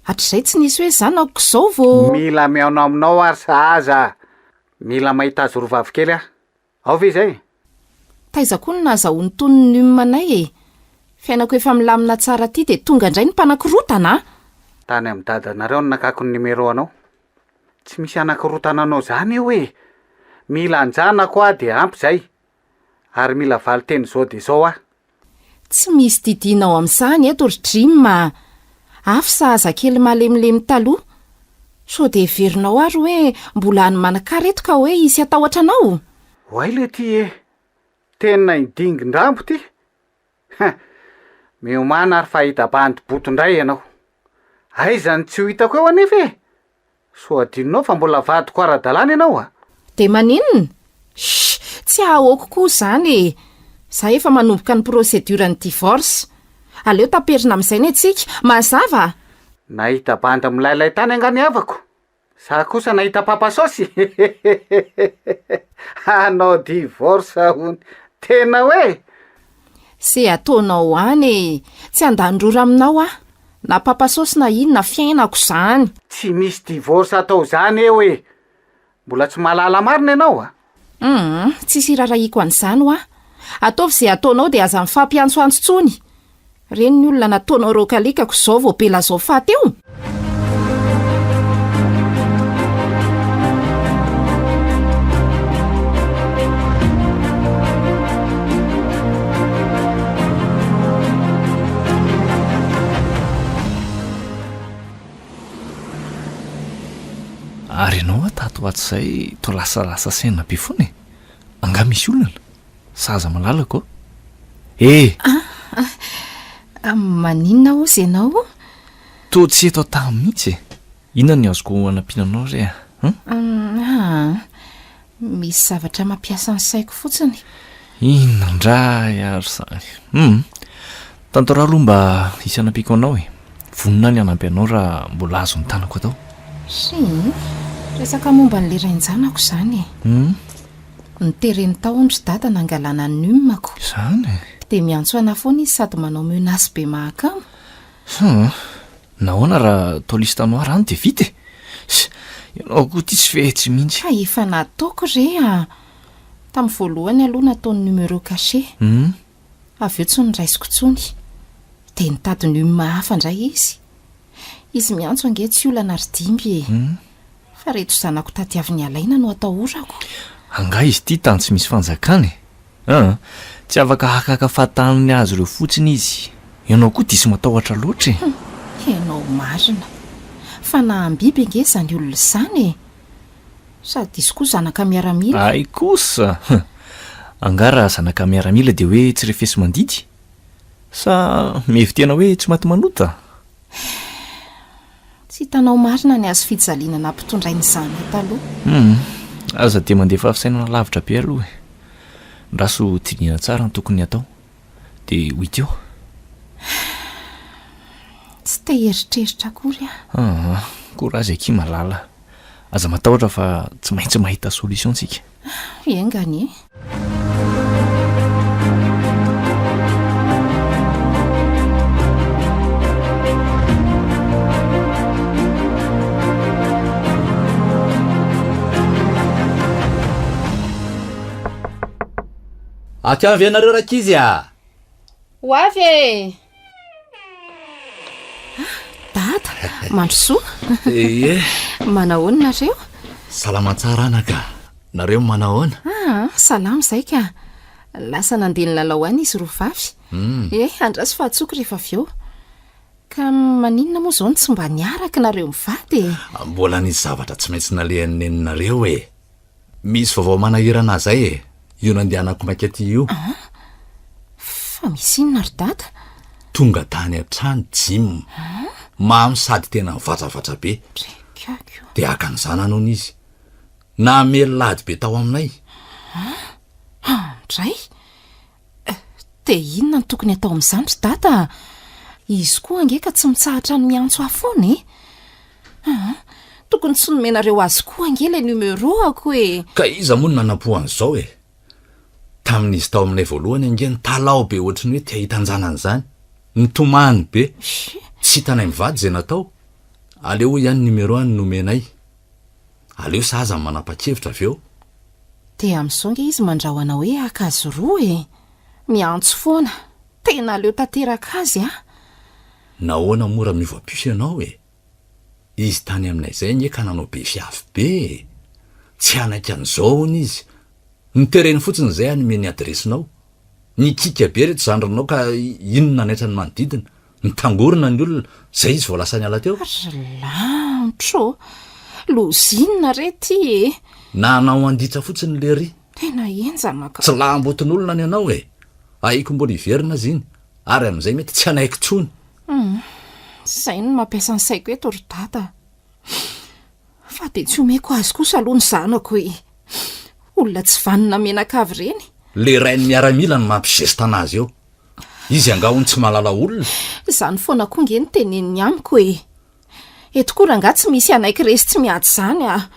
Hatrizay tsy nisy hoe zanako izao vao. Mila mihaona aminao ary sahaza. Mila mahita azy roa vavy kely aho. Ao ve izay? Taiza koa no nahazahoany tony ny num anay e! Fiainako efa milamina tsara aty dia tonga indray ny mpanakorotana a! Tany amin'ny dadanareo no nakako ny numéro anao. Tsy misy hanakorotana anao zany eo e! Mila an-janako aho dia ampy izay. Ary mila valin-teny izao dia izao aho. Tsy misy didiana ao amin'izany eto ry Dream a! Afo sahaza kely malemilemy taloha. Sao dia heverinao ary hoe mbola any Manakara eto ka hoe hisy hatahotra anao? Oay le ty e! Tena hidingin-drambo ty! Hein! Miomàna ary fa hahita bandy boto indray ianao. Aiza no tsy ho hitako eo anefa e! Sao adinonao fa mbola vadiko ara-dalàna ianao a! Dia maninona? Shh! Tsy ahoako koa izany e! Za efa manomboka ny procédure ny divorce. Aleo taperina amin'izay ny antsika. Mazava? Nahita bandy milailay tany angaha ny havako? Za kosa nahita papa saosy Hanao divorce hono. Tena hoe? Ze ataonao any e! Tsy handany rora aminao aho. Na papa saosy na inona fiainako zany. Tsy misy divorce atao zany eo e! Mbola tsy mahalala marina ianao a! Humm, tsisy irarahiako an'izany hoa. Ataovy ze ataonao de aza mifampiantsoantso tsony. Reny ny olona nataonao raokalikako zao vao be lazao faty eo. Ary ianao hoa tato ho ato izay toa lasalasa saina be foana e! Angaha misy olana? Sa aza malalako ô? E! Ah, maninona hozy ianao? Toa tsy eto an-tany mihitsy e! Inona ny azoko anampiana anao re a? Hum? Ah, misy zavatra mampiasa ny saiko fotsiny. Inona indray ary izany? Hum! Tantarao aloha mba hisy hanampiako anao e! Vonona aho ny hanampy anao raha mbola azon'ny tanako atao. Hii, resaka momba an'ilay rain-janako izany e! Hum! Notereny tao hono ry dada nangalana ny num-ko. Izany e! Dia miantso anà foana izy sady manao menace be mahakamo. Hum! Nahoana raha atao liste noire any dia vita e! Ianao koa ity tsy fetsy mihitsy. Ka efa nataoko re a! Tamin'ny voalohany aloha nataony numéro caché. Hum. Avy eo tsy noraisiko intsony. Dia nitady num hafa indray izy. Izy miantso ange tsy olana ry Dimby e. Fa reto zanako tadiavin'i Alaina no atahorako. Angaha izy ity tany tsy misy fanjakana e? An! Tsy afaka hakaka fahatany ny azy ireo fotsiny izy. Ianao koa diso matahotra loatra e! Hum! Ianao marina. Fa naham-biby ange izany olona izany e! Sady izy koa zanaka miaramila. Hay kosa! Angaha raha zanaka miaramila dia hoe tsy refesi-mandidy? Sa mihevi-tena hoe tsy maty manota? Tsy hitanao marina ny hazo fijaliana nampitondrainy izany taloha. Hum, aza dia mandefa fisainana lavitra be aloha e. Ndraso dinihina tsara ny tokony hatao, dia ho hita eo. Tsy te hieritreritra akory aho. Aa, courage akia malala. Aza matahotra fa tsy maintsy mahita solution tsika. Enga anie. Aty avy ianareo rankizy a! Ho avy e! Dada, mandrosoa. Ie. Manahoana nareo? Salama tsara anaka. Nareo manahoana? Ah, salama izay ka. Lasa nandeha nilalao any izy roa vavy. Hmm. Eh, andraso fa antsoiko rehefa avy eo. Ka maninona moa izao no tsy mba niaraka nareo mivady e? Mbola nisy zavatra tsy maintsy nalehan'ny neninareo e. Misy vaovao manahirana ahy zay e! Io nandehanako maika aty io. An? Fa misy inona ry dada? Tonga tany an-trano Jim. Mamo sady tena mivatravatra be. Drekako. Dia haka ny zanany hono izy. Namely ady be tao aminay. An? Andray? Dia inona no tokony atao amin'izany ry dada a? Izy koa ange ka tsy mitsahatra ny miantso ahy foana e! Aa, tokony tsy nomenareo azy koa ange ilay numéro-ako e! Ka iza moa no nanampo an'izao e? Tamin'izy tao aminay voalohany ange nitalaho be ohatry ny hoe te hahita an-janany izany. Nitomany be. Tsy hitanay mivady izay natao. Aleo hoy ihany numéro-any nomenay. Aleo sahaza ny manapa-kevitra avy eo. Dia amin'izao nge izy mandrahona hoe haka azy roa e! Miantso foana. Tena aleo tanteraka azy ah! Nahoana moa raha miova puce ianao e? Izy tany aminay izay ange ka nanao be fiavy be e! Tsy hanaiky an'izao hono izy. Notereny fotsiny izay hanome ny adiresinao. Nikiaka be reto zandrinao ka iny no nanaitra ny manodidina. Nitangorona ny olona, zay izy vao lasa niala teo. Ry lanitra ô! Loza inona re ty e? Nanao anditra fotsiny lery. Tena henjana ka. Tsy lambotin'olona ny anao e! Ahiko mbola hiverina aza iny, ary amin'izay mety tsy hanaiky intsony. Hum, izay no mampiasa ny saiko eto ry dada. Fa dia tsy omeko azy kosa aloha ny zanako e! Olona tsy vanona menakavy ireny. Le rainy miaramila no mampizesta anazy eo. Izy angaha hono tsy mahalala olona? Izany foana koa nge no teneniny amiko e! Eto koa rangahy tsy misy hanaiky resy tsy miady izany ah!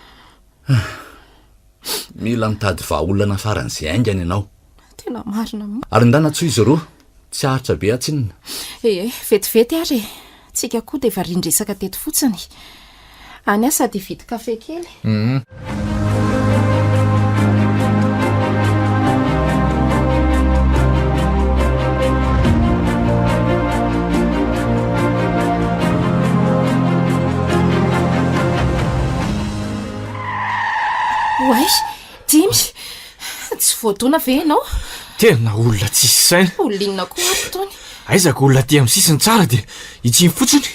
Mila mitady vahaolana faran'izay haingana ianao. Tena marina mihitsy. Ary ndana antsoy izy roa. Tsy haharitra be aho tsinona. Ee, vetivety ary e! Tsika koa dia varian-dresaka teto fotsiny. Any aho sady hividy kafe kely. Oay, Dimy! Tsy voadona ve ianao? Tena olona tsisy saina. Olona inona koa ary itony? Aiza ka olona aty amin'ny sisiny tsara dia itsiny fotsiny.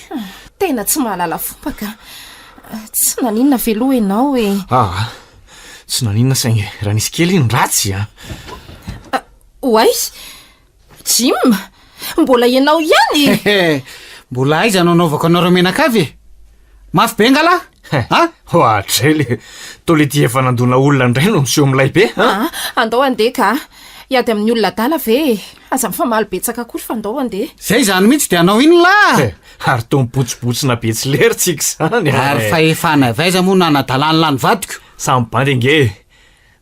Tena tsy mahalala fomba ka. Tsy naninona ve aloha ianao e? Aa, tsy naninona saingy raha nisy kely iny ratsy a. Oay! Jim! Mbola ianao ihany e! Mbola aiza no anaovako anareo mianakavy e? Mafy be nga lah? A? Ohatray le, toa le ty efa nandona olona indray no miseho milay be a! Aa, andao handeha ka! Hiady amin'ny olona adala ve e? Aza mifamaly betsaka akory fa ndao handeha. Zay izany mihitsy dia hanao inona lah? Ary toa mibotsibotsina be tsy lery tsika izany a! Ary fahefana avy aiza moa no hanadalan'lah ny vadiko? Samy bandy ange e!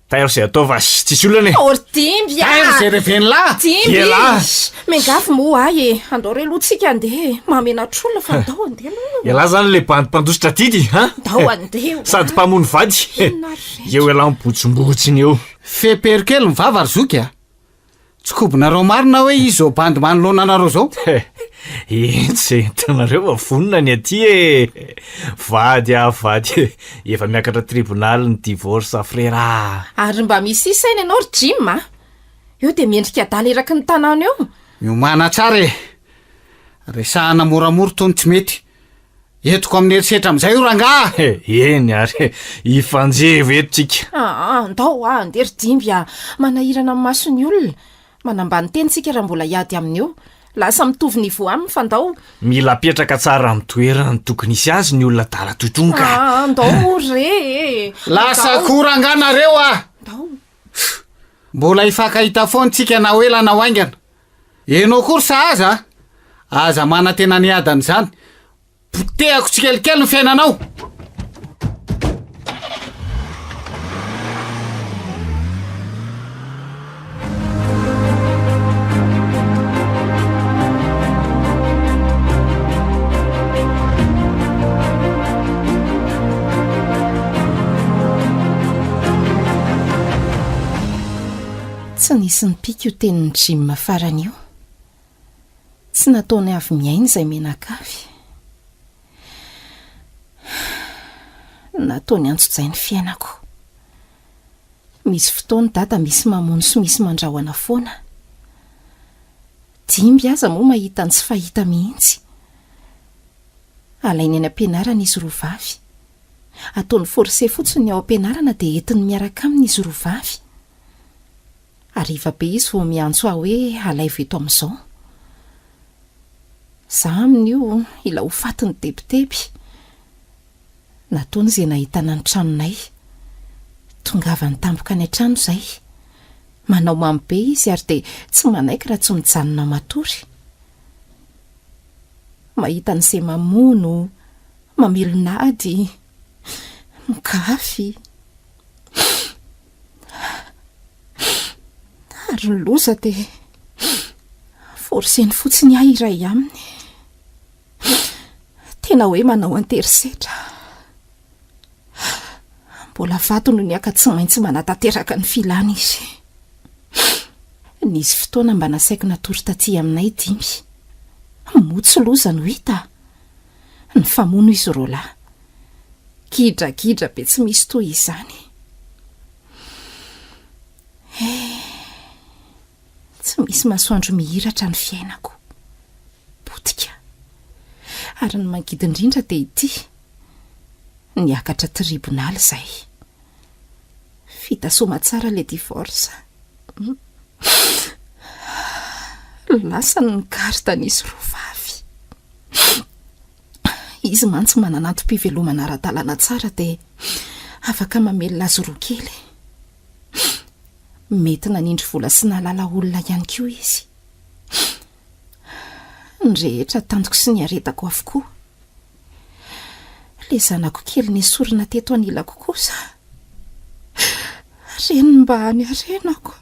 Tairo izay atao fa tsisy olana e! Oh ry Dimby a! Tairo izay reven'lah! Dimby! Elah! Miangavy moa ahy e! Andao re aloha tsika andeha e! Mahamenatr'olona fa ndao andeha aloha! Elah zany le bandy mpandositra adidy an! Ndao andeha hoa! Sady mpamono vady! Inona ary reto? Eo elah mibotsimbotsiny eo! Fepero kely ny vava ry zoky a! Tsy kobonareo marina hoe izy zao bandy manoloana anareo zao? Etsy e, hitanareo fa vonona ny aty e! Vady ah vady e! Efa miakatra tribonaly ny divorce frera a! Ary mba misia saina ianao ry Jim a! Eo dia miendrika adala eraky ny tanàna eo! Miomàna tsara e! Resahana moramora tony tsy mety. Entiko amin'ny herisetra amin'izay io rangaha! Eny ary e, hifanjevo eto tsika. Aa, ndao hoa andeha ry Dimby a! Manahirana amin'ny mason'ny olona. Manambany tena isika raha mbola hiady aminy eo. Lasa mitovy niveau aminy fa ndao. Mila apetraka tsara amin'ny toerany tokony hisy azy ny olona adala toy itony ka. Aa, ndao moa re e! Lasa koa rangaha nareo a! Ndao. Mbola hifankahita foana tsika na ho ela na ho haingana. Enao koa ry sahaza a! Aza manantena ny hiadana izany. Potehako tsikelikely ny fiainanao. Tsy nisy nipika io tenin'i Jim farany io. Tsy nataony avy miaina izay mianakavy. Nataony antsojay ny fiainako. Misy fotoana dada misy mamono sy misy mandrahona foana. Dimby aza moa mahita ny tsy fahita mihitsy. Alainy any am-pianarana izy roa vavy. Ataony forcé fotsiny ny ao am-pianarana dia entiny miaraka aminy izy roa vavy. Hariva be izy vao miantso ahy hoe alaivo eto amin'izao. Za amin'io ila ho faty ny tebiteby. Nataony izay nahitana ny tranonay. Tongavany tampoka any an-trano izay. Manao mamy be izy ary dia tsy manaiky raha tsy mijanona matory. Mahita an'izay mamono, mamelona ady, migafy. Ary ny loza dia forceny fotsiny ahy hiray aminy. Tena hoe manao an-terisetra. Mbola vato no niaka tsy maintsy manatanteraka ny filany izy. Nisy fotoana mba nasaiko natory taty aminay Dimy. Moa tsy loza no hita? Nifamono izy roalahy. Gidragidra be tsy misy toy izany. Eh, tsy misy masoandro mihiratra ny fiainako. Potika. Ary ny mangidy indrindra dia ity. Niakatra tribonaly izay. Vita soamatsara ilay divorce. Lasany ny carte an'izy roa vavy. Izy mantsy manana antom-pivelomana ara-dalàna tsara dia afaka mamelona azy roa kely. Mety nanindry vola sy nahalala olona ihany koa izy. Ny rehetra tantiko sy niaretako avokoa. Ilay zanako kely nesorina teto anilako kosa, reny mba any arenako,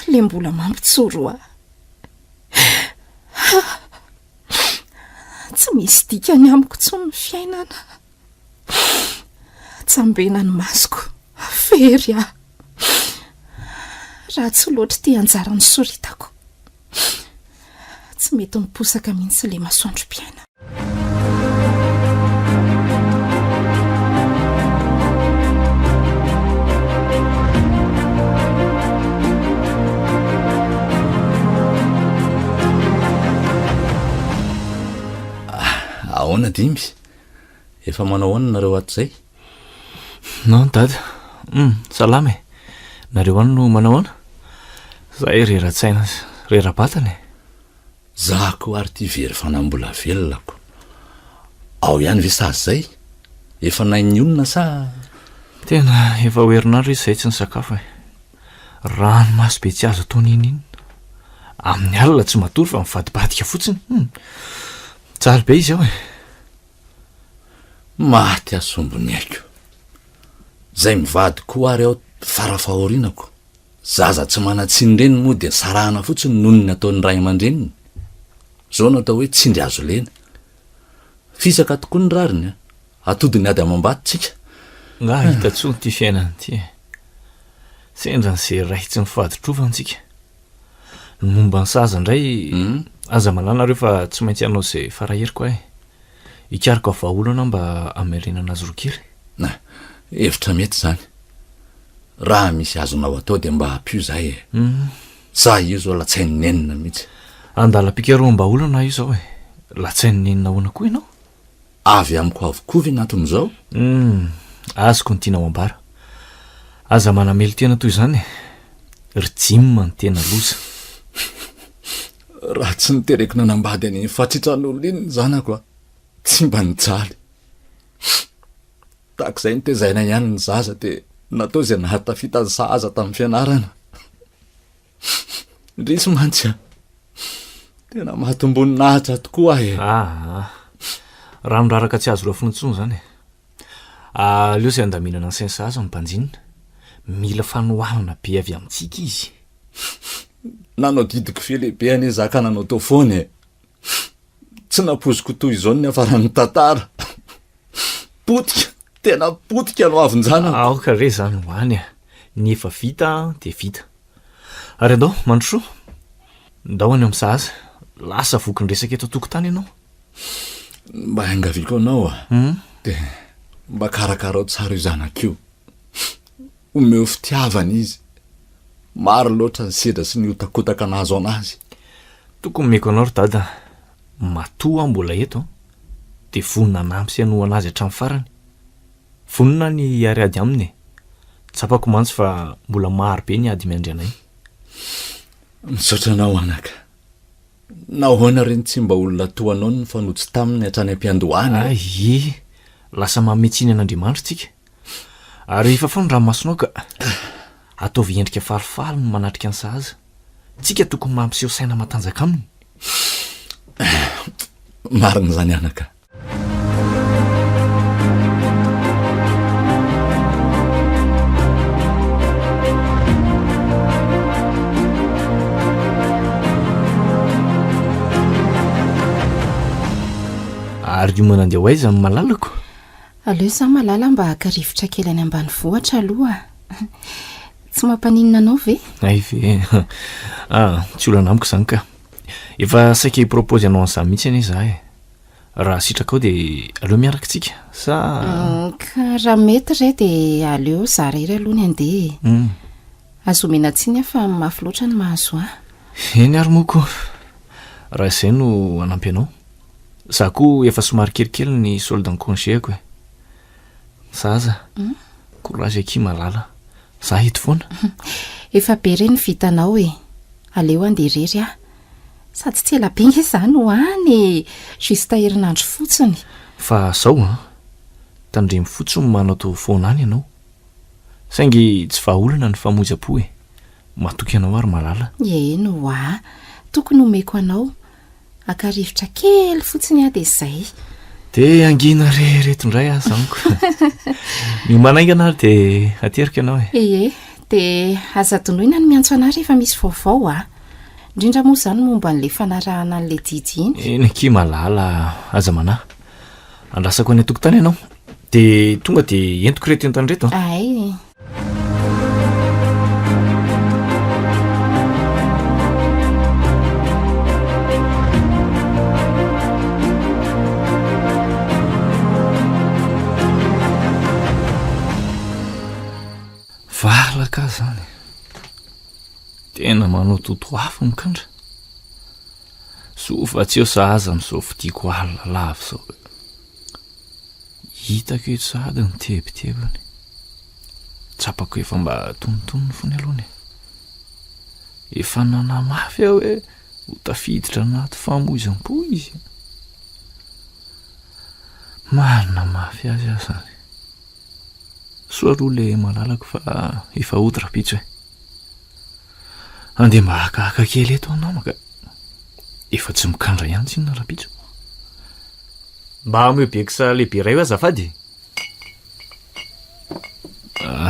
ilay mbola mampijoro ahy. Tsy misy dikany amiko intsony ny fiainana. Jambena ny masoko, very aho. Ratsy loatra ity anjara nosoritako. Tsy mety miposaka mihitsy ilay masoandrom-piainana. Ahoana Dimby? Efa manao ahoana nareo ato izay? Non dada, hum, salama e. Nareo any no manao ahoana? Zahay rera-tsaina sy rera-batana e. Za koa ary ty very fanahy mbola velona ko. Ao ihany ve sa zay? Efa nain'ny olona sa? Tena efa ho herinandro izy zay tsy nisakafo e. Ranomaso be tsy azo atao n'inon'inona. Amin'ny alina tsy matory fa mivadibadika fotsiny. Hum. Mijaly be izy ao e. Maty aho sombin'ny aiko. Zay mivady koa ary aho. Fara-fahorianako, zaza tsy manan-tsiny ireny moa dia sarahana fotsiny noho ny nataon'ny ray aman-dreniny. Izao no atao hoe tsindry hazo lena. Fisaka tokoa ny rariny a! Atodin'ny ady amam-bato tsika. Nga hita tsony ty fiainana ty e! Sendra ny ze ray tsy mifaditrovana tsika. Ny momba ny sazy indray, aza manahy nareo fa tsy maintsy hanao ze faraheriko aho e! Hikaroka vahaolana aho mba hamerenana azy roa kely. Na, hevitra mety izany. Raha misy azonao atao dia mba ampio izahay e! Za io zao latsain'ny nenina mihitsy. Andalam-pikaroham-bahaolana aho io zao e! Latsain'ny nenina ahoana koa ianao? Avy amiko avokoa ve ny anton'izao? Humm, azoko ny tianao ambara. Aza manamelo-tena toy izany e! Ry Jim no tena loza. Raha tsy nitereko nanambady an'iny fatritran'olona iny ny zanako a, tsy mba nijaly. Tahaka izay nitezaina ihany ny zaza dia natao izay nahatafita ny sahaza tamin'ny fianarana. Indrisy mantsy a! Tena matim-boninahitra tokoa aho e! Aa! Rano raraka tsy azo lafona intsony izany e! Aleo izay handaminana ny sainy sahaza no banjinina. Mila fanohanana be avy amintsika izy. Nanao didiko fe lehibe anie za ka nanao tao foana e! Tsy nampoiziko toy izao ny niafaran'ny tantara. Potika, tena potika no avin-janako. Aoka re izany ho any a! Ny efa vita dia vita. Ary andao, mandrosoa. Ndao any amin'ny sahaza. Lasa vokin-dresaka eto an-tokotany ianao. Mba iangaviako anao a! Dia mba karakarao tsara io zanako io. Omeo fitiavana izy. Maro loatra ny sedra sy ny hotakotaka nahazo anazy. Tokony omeko anao ry dada a! Matoa aho mbola eto dia vonona hanampy sy hanohana azy hatramin'ny farany. Vonona aho ny hiariady aminy e! Tsapako mantsy fa mbola maro be ny ady miandry anay. Misaotra anao anaka. Nahoana re no tsy mba olona toa anao no nifanojo taminy hatrany am-piandohana e? Ay! Lasa manome tsiny an'Andriamanitra tsika. Ary fafao ny ranomasonao ka. Ataovy endrika falifaly ny manatrika ny sahaza. Tsika tokony mampiseho saina matanjaka aminy. Marina izany anaka. Ary hiomana andeha ho aiza ny malalako? Aleo za malala mba haka rivotra kely any ambanivohitra aloha. Tsy mampaninona anao ve? Hay ve? Ah, tsy olana amiko izany ka. Efa saika hi-propose anao an'izany mihitsy anie za e. Raha sitrakao dia aleo miaraka tsika sa? Ka raha mety re dia aleo za irery aloha ny handeha e. Aza omena tsiny aho fa mafy loatra ny mahazo ahy. Eny ary moa ko. Raha izay no hanampy anao. Za koa efa somary kelikely ny solde ny congé-ko e. Zaza, courage akia malala. Za eto foana. Efa be re ny vitanao e. Aleo handeha irery aho. Sady tsy ela be nge za no any e. Juste herinandro fotsiny. Fa zao an, tandremo fotsiny manao toa foana any ianao. Saingy tsy vahaolana ny famoizam-po e. Matoky anao aho ry malala. Eny ho'a. Tokony homeko anao. Haka rivotra kely fotsiny aho dia izay. Dia hangina re ireto indray aho zaniko. Miomàna haingana ary dia ateriko ianao e. Ie, dia aza adinoina ny miantso anà rehefa misy vaovao a. Indrindra moa izany momba an'ilay fanarahana an'ilay didy iny. Eny akia malala, aza manahy. Andrasako any an-tokotany ianao. Dia tonga dia entiko ireto entana ireto an. Ay. Valaka zany. Tena manao toto afo mikandra. Soa fa tsy eo sahaza amin'izao fodiako alina lava izao. Hitako eto sahady ny tebitebiny. Tsapako efa mba tonontonony fony aloha e. Efa nanamafy aho hoe ho tafiditra anaty famoizam-po izy. Marina mafy azy aho izany. Soa aloha le malalako fa efa hody rahampitso e. Andeha mba hakahaka kely eto aho nama ka. Efa tsy mikandra ihany tsinona rahampitso. Mba omeo beksa lehibe iray eo azafady e.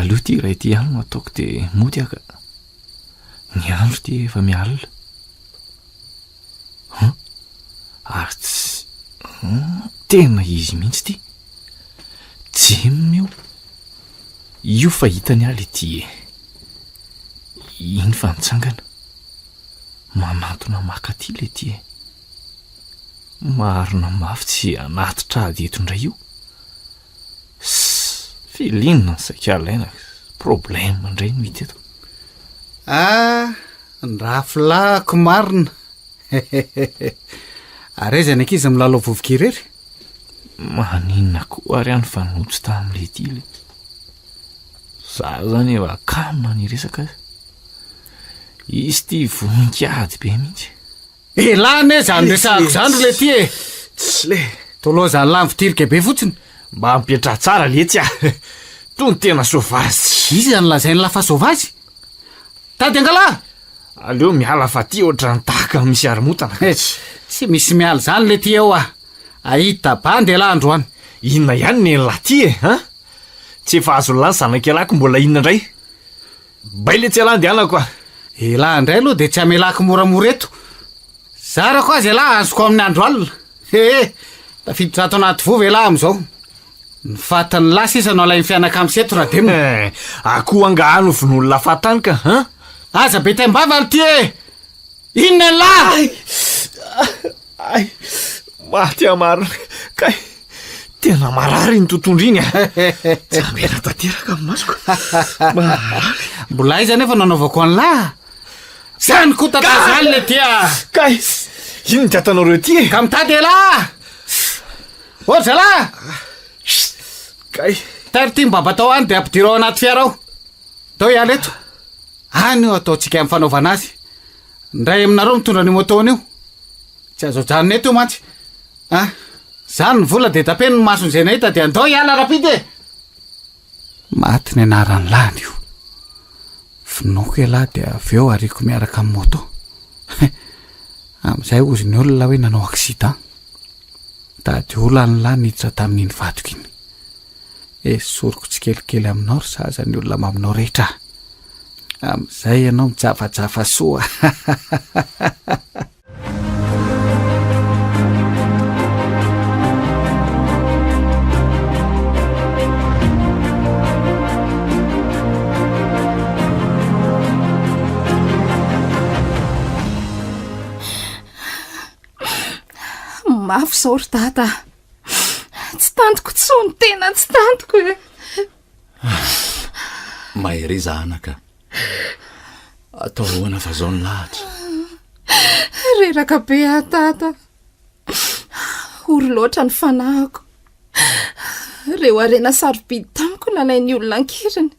Aleo ity iray ity ihany no ataoko dia mody aho ka. Ny andro ity efa mihalina. Hum, ary tsy hum, tena izy mihitsy ity. Jim io. Io fa hitany aho le ty e. Iny fa nitsangana. Manantona maka aty le ty e. Marina mafy tsy hanatitra ady eto indray io. Sss, feeling no saika alaina, problème indray no hita eto. Ah, ny rafilahako marina. Ary aiza ny ankizy milalao vovoka irery? Maninona koa ary aho nifanojo tamin'ilay ity le. Za zany efa calme niresaka aza. Izy ity voninkiady be mihitsy. Elah anie zany resahako zany ry letia e! Tsy le. Toloza lahy mivotirika be fotsiny. Mba ampiatraha tsara letsy ah! Tony tena sauvage. Iza no lazain'lah fa sauvage? Tady angalah! Aleo miala fa aty ohatran'ny tahaka ny misy haromotana ka. Tsy misy miala izany letia eo ah! Ahita bandy elah androany. Inona ihany nen'lah ty e! An! Tsy efa azon'lah ny zanak'ialahy ko mbola inona indray? Bay letsy elah andehanako a! Elah indray aloha dia tsy hamelako moramora eto. Zarako aza elah azoko amin'ny andro alina. Hehe, tafiditra ato anaty vovo elah amin'izao. Ny fatin'ny lahy sisa no alain'ny fianakams eto Radem. Eh, akoho angaha no vonoin'lah fahatany ka, an? Aza be taim-bava ry ty e! Inona elah? Ay! Ay! Maty aho marina. Kay! Tena marary iny totohondry iny a! Jambena tanteraka ny masoko. Marary. Mbola aiza anefa no anaovako an'lah? Zany koa tata zany le ty a! Kay! Inona ty ataonareo ty e? Ka mitady elah! Ô ry zalahy! Kay! Tairo ty mibaba tao any de ampidiro ao anaty fiara ao. Tao hiala eto. Any io ataontsika amin'ny fanaovana azy. Ny iray aminareo mitondra an'io moto-ny io. Tsy azo ajanona eto io mantsy. Ah, zany ny vola dia tapeno ny mason'izay nahita dia andao hiala rapide e! Maty ny anaran'ny lany io. Vonoiko ialahy dia avy eo ariako miaraka amin'ny moto. Amin'izay hozy ny olona hoe nanao accident. Tady olana lahy niditra tamin'iny vadiko iny. Esoriko tsikelikely aminao ry zaza ny olona maminao rehetra a! Amin'izay ianao mijafajafa soa. Mafy izao ry dada a! Tsy tantiko intsony, tena tsy tantiko e! Mahereza anaka. Atao ahoana fa zao ny lahatra. Reraka be aho dada. Ory loatra ny fanahiko. Ireo harena sarobidy tamiko nalain'ny olona an-keriny.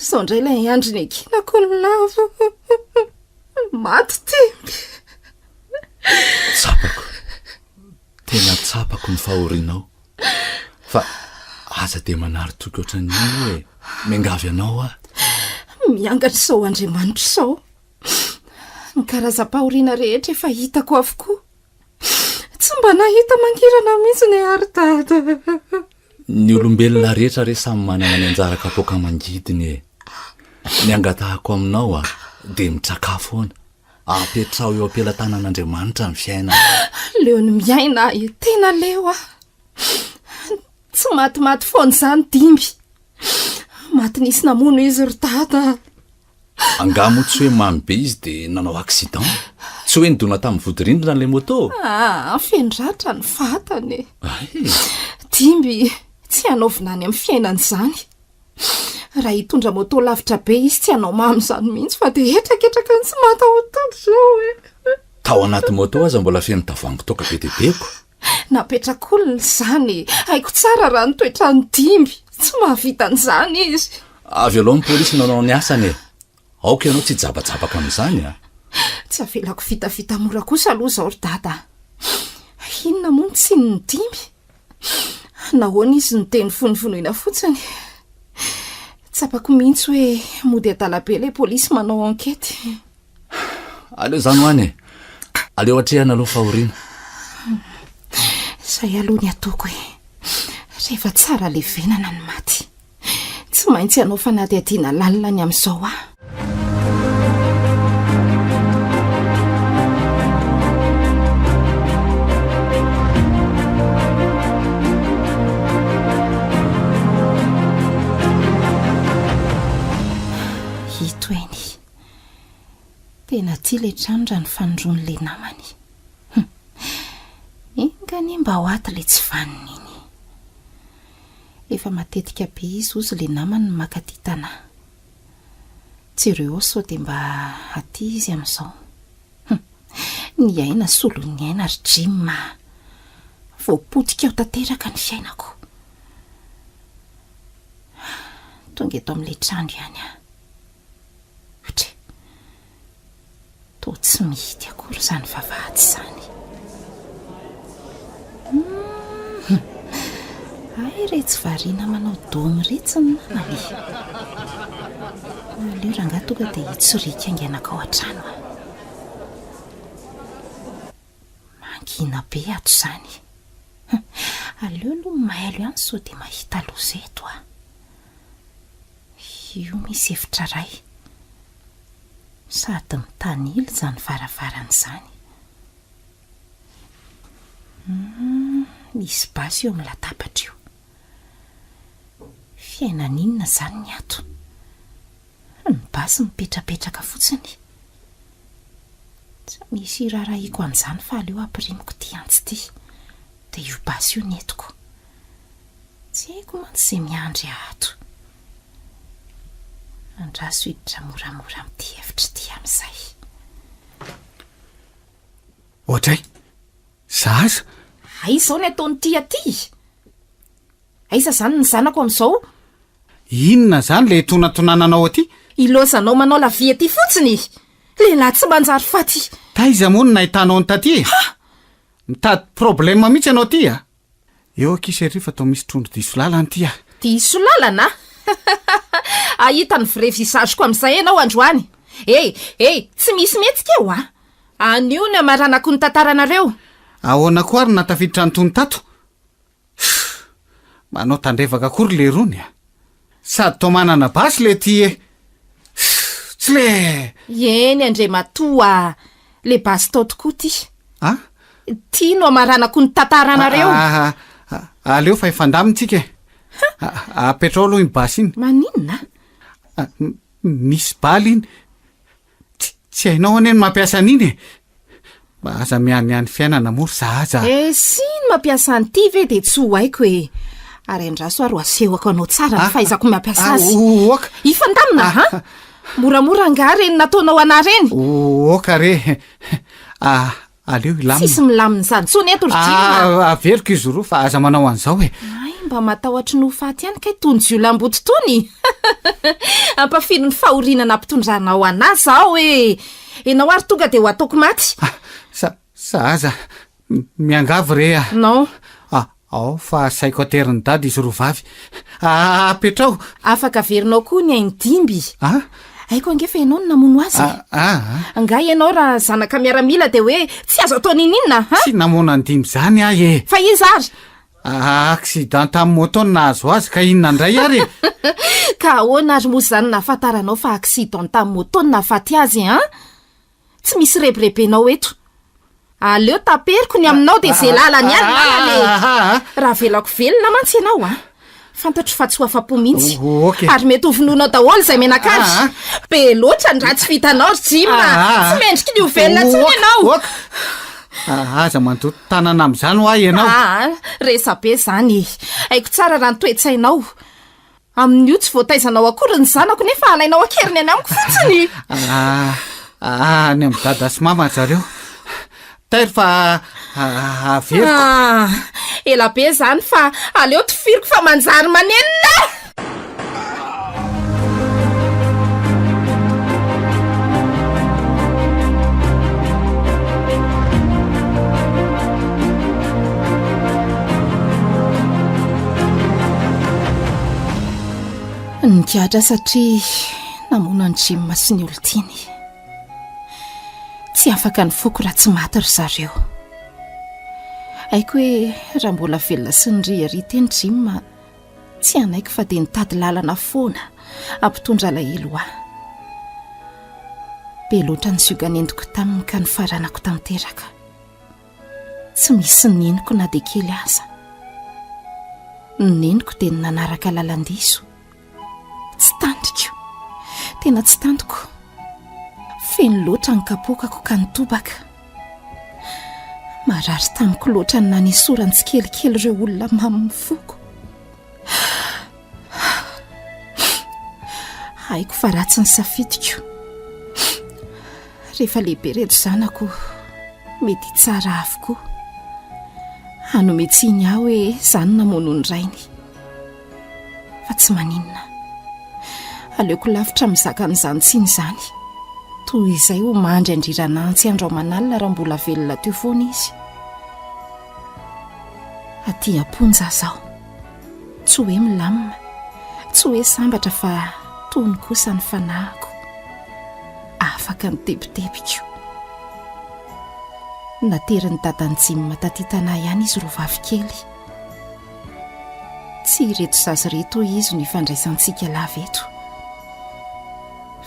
Izao indray ilay andry nekenako no lavo. Maty Timby. Tsapako. Tena tsapako ny fahorianao. Fa aza dia manary toky ohatran'io e. Miangavy anao aho. Miangatra izao Andriamanitra izao. Ny karazam-pahoriana rehetra efa hitako avokoa. Tsy mba nahita mangirana mihitsy ny ahy ry dada. Ny olombelona rehetra re samy manana ny anjara kapoaka mangidiny e. Ny angatahako aminao a, dia mitsakà foana. Apetraho eo am-pelatanan'Andriamanitra ny fiainana. Leo ny miaina aho e, tena leo aho. Tsy matimaty foana izany Dimby. Maty nisy namono izy ry dada. Angaha moa tsy hoe mamy be izy dia nanao accident? Tsy hoe nidona tamin'ny vodirindrina ilay moto? Aa, feno ratra ny vatany e. Ay! Dimby, tsy hanao vinany amin'ny fiainana izany. Raha hitondra moto lavitra be izy tsy hanao mamy izany mihitsy fa dia hetraketraka ny tsy matahotaho izao e. Tao anaty moto aza mbola feno tavoahangy toaka be dia be ko. Napetrak'olona izany e. Haiko tsara raha ny toetran'i Dimby. Tsy mahavita an'izany izy. Avy aloha ny polisy nanao ny asany e. Aoka ianao tsy hijabajabaka amin'izany a. Tsy avelako vitavita mora kosa aloha izao ry Dada a. Inona moa ny tsinin'i Dimby? Nahoana izy no dia novonovonoina fotsiny? Tsapako mihitsy hoe mody adala be ilay polisy manao enquête. Aleo izany ho any e. Aleo atrehana aloha fahoriana. Izay aloha ny ataoko e. Rehefa tsara levenana ny maty. Tsy. Tsy maintsy hanao fanadihadiana lalina ny amin'izao aho. Ito eny. Tena tia ilay trano raha ny fanondroan'ilay namany. Hum. Enga anie mba ho ato ilay tsy vanona iny. Efa matetika be izy hozy ilay namany no maka aty Tana. Jereo ao sao dia mba aty izy amin'izao. Hum. Ny aina solon'ny aina ry Jim a! Voapotika ao tanteraka ny fiainako. Tonga eto amin'ilay trano ihany aho. Otry. Toa tsy mihidy akory izany vavahady izany. Hum. Hay iretsy variana manao domy iretsy ny namany. Aleo rangahy tonga dia hitsoriaka haingana kao an-trano aho. Mangina be ato izany. Aleo aloha mailo ihany sao dia mahita loza eto aho. Io misy efitra iray. Sady mitanila izany varavarana izany. Humm, misy basy eo amin'ny latabatra io. Fiainana inona izany ny ato? Ny basy mipetrapetraka fotsiny. Tsy misy iraharahiako an'izany fa aleo ampirimiko ity antsy ity. Dia io basy io no entiko. Tsy haiko mantsy izay miandry ahy ato. Andraso hiditra moramora amin'ity efitra ity amin'izay. Oadray! Zaza! Aiza izao ny ataon'ity aty? Aiza izany ny zanako amin'izao? Inona izany ilay tonantonananao aty? Ilaozanao manao la vie aty fotsiny! Lehilahy tsy manjary faty! Taiza moa no nahitanao an'i taty e? Ha! Mitady problème mihitsy ianao aty a! Eo akia chérie fa toa misy trondro diso lalana ity a! Diso lalana? Hahita ny vrai visage-ko amin'izay ianao androany! Hey! Hey! Tsy misy mihetsika eo a! Anio no hamaranako ny tantaranareo! Ahoana koa ary no nahatafiditra an'itony tato? Humm! Manao tandrevaka akory lerony a! Sady toa manana basy le ty e! Humm! Tsy le. Eny Andriamatoa a! Le basy tao tokoa ty. A? Ty no hamaranako ny tantaranareo. Ah, ah, aleo fa hifandamina tsika e. Apetrao aloha iny basy iny. Maninona? Ah, misy bala iny. Tsy, tsy hainao anie ny mampiasa an'iny e. Mba aza mianiany fiainana moa ry zaza a. Eh si, ny mampiasa an'ity ve dia tsy ho haiko e. Ary andraso ary ho asehoko anao tsara ny fahaizako mampiasa azy. Oka. Hifandamina an! Moramora angaha ireny nataonao anà ireny? Oka re. Ah, aleo hilamina. Tsisy milamina izany intsony eto ry Jim a. Ah, averiko izy roa fa aza manao an'izao e. Hay mba matahotry ny ho faty ihany kay tony jiolahimboto tony. Ampafiry ny fahoriana nampitondranao anà zao e. Enao ary tonga dia ho ataoko maty. Ah, sa, sahaza. Miangavy re ah. Non. Ah, ao fa asaiko aterin'i dada izy roa vavy. Ah, apetraho. Afaka averinao koa ny ain'i Dimby. Ah? Haiko ange fa ianao no namono azy e. Ah, ah, ah. Angaha ianao raha zanaka miaramila dia hoe tsy azo atao n'inon'inona, ha? Tsy namono an'i Dimby izany aho e. Fa iza ary? Ah, accident tamin'ny moto no nahazo azy ka inona indray ary e? Ka ahoana ary moa izany nahafantaranao fa accident tamin'ny moto no nahafaty azy, an? Tsy misy rebirebenao eto. Aleo taperiko ny aminao dia ze lalany ihany lalana e! Raha avelako velona mantsy ianao an! Fantatro fa tsy ho afa-po mihitsy. Ary mety ho vonoinao daholo izay mianakavy. Be loatra ny ratsy vitanao ry Jim a! Tsy mendriky ny ho velona intsony ianao. Aza mandoto tanana amin'izany hoa ianao. Aa, resa-be izany e! Haiko tsara raha ny toe-tsainao. Amin'io tsy voataizanao akory ny zanako nefa alainao an-keriny any amiko fotsiny. Ah, ah, any amin'i dada sy mama ry zareo. Tairo fa averiko. Ah, ela be izany fa aleo tifiriko fa manjary manenina. Nigadra satria namono an'i Jim sy ny olon-tiany. Tsy afaka ny foko raha tsy maty ry zareo. Haiko hoe raha mbola velona sy niriaria teny Jim. Tsy hanaiky fa dia nitady lalana foana hampitondra alahelo ahy. Be loatra ny zioga nentiko taminy ka nifaranako tanteraka. Tsy misy neniko na dia kely aza. Ny neniko dia ny nanaraka lalan-diso. Tsy tandriko. Tena tsy tandiko. Feno loatra ny kapoakako ka nitobaka. Marary tamiko loatra ny nanesorany tsikelikely ireo olona mamin'ny foko. Haiko fa ratsy ny safidiko. Rehefa lehibe ireto zanako, mety hitsara avokoa. Hanome tsiny ahy hoe izaho no namono ny rainy. Fa tsy maninona. Aleoko lavitra mizaka an'izany tsiny izany, toy izay ho mandry andriran'antsy andro aman'alina raha mbola velona teo foana izy. Aty am-ponja aza aho. Tsy hoe milamina, tsy hoe sambatra fa tony kosa ny fanahiko. Afaka ny tebitebiko. Naterin'i dadan'i Jim taty Tanà ihany izy roa vavy kely. Tsy ireto zaza ireto hoy izy no ifandraisantsika lava eto.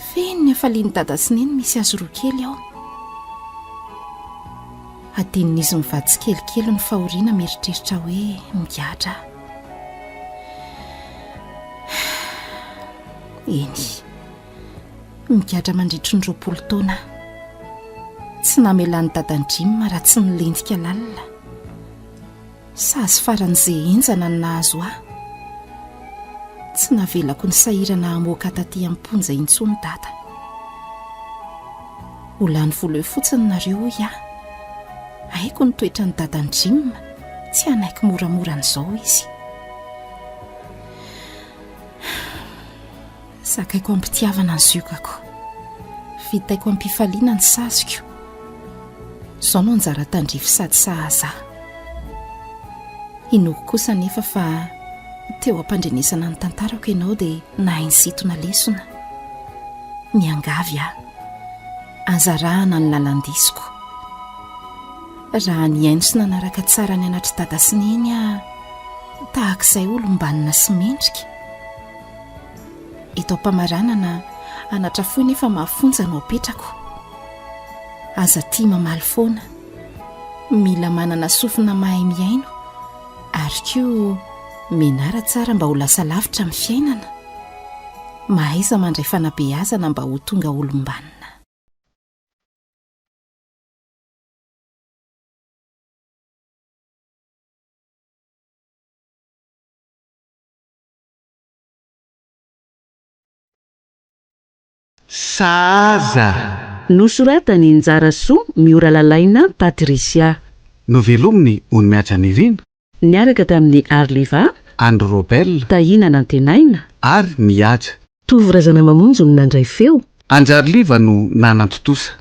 Feno ny hafalian'i dada sy neny misy azy roa kely ao. Adinon'izy mivady tsikelikely ny fahoriana mieritreritra hoe migadra aho. Eny, migadra mandritry ny 20 taona aho. Tsy namelan'i dadan'i Jim raha tsy nilentika lalina. Sazy faran'izay henjana ny nahazo ahy. Tsy navelako nisahirana hamoaka taty am-ponja intsony Dada. Ho lany vola eo fotsiny nareo hoy aho. Haiko ny toetran'i dadan'i Jim, tsy hanaiky moramora an'izao izy. Zakaiko am-pitiavana ny ziogako. Vitaiko am-pifaliana ny saziko. Izao no anjara tandrify sady sahaza ahy. Inoako kosa anefa fa teo am-pandrenesana ny tantarako ianao dia nahay nisintona lesona. Miangavy aho. Aza arahana ny lalan-disoko. Raha nihaino sy nanaraka tsara ny anatr'i Dada sy Neny aho, tahaka izay olom-banona sy mendrika. Eto am-pamaranana, anatra fohy nefa mahafonja no apetrako. Aza tia mamaly foana. Mila manana sofina mahay mihaino ary koa mianara tsara mba ho lasa lavitra amin'ny fiainana. Mahaiza mandray fanabeazana mba ho tonga olom-banona. Sahaza! Nosoratan'i Njarasoa Mioralalaina Patricia. Novelominy Onimihaja Nirina. Niaraka tamin'i Arliva. Andry Robel. Tahiana Nantenaina. Ary Mihaja. Tovo Razanamamonjy no nandray feo. Anjariliva no nanantontosa.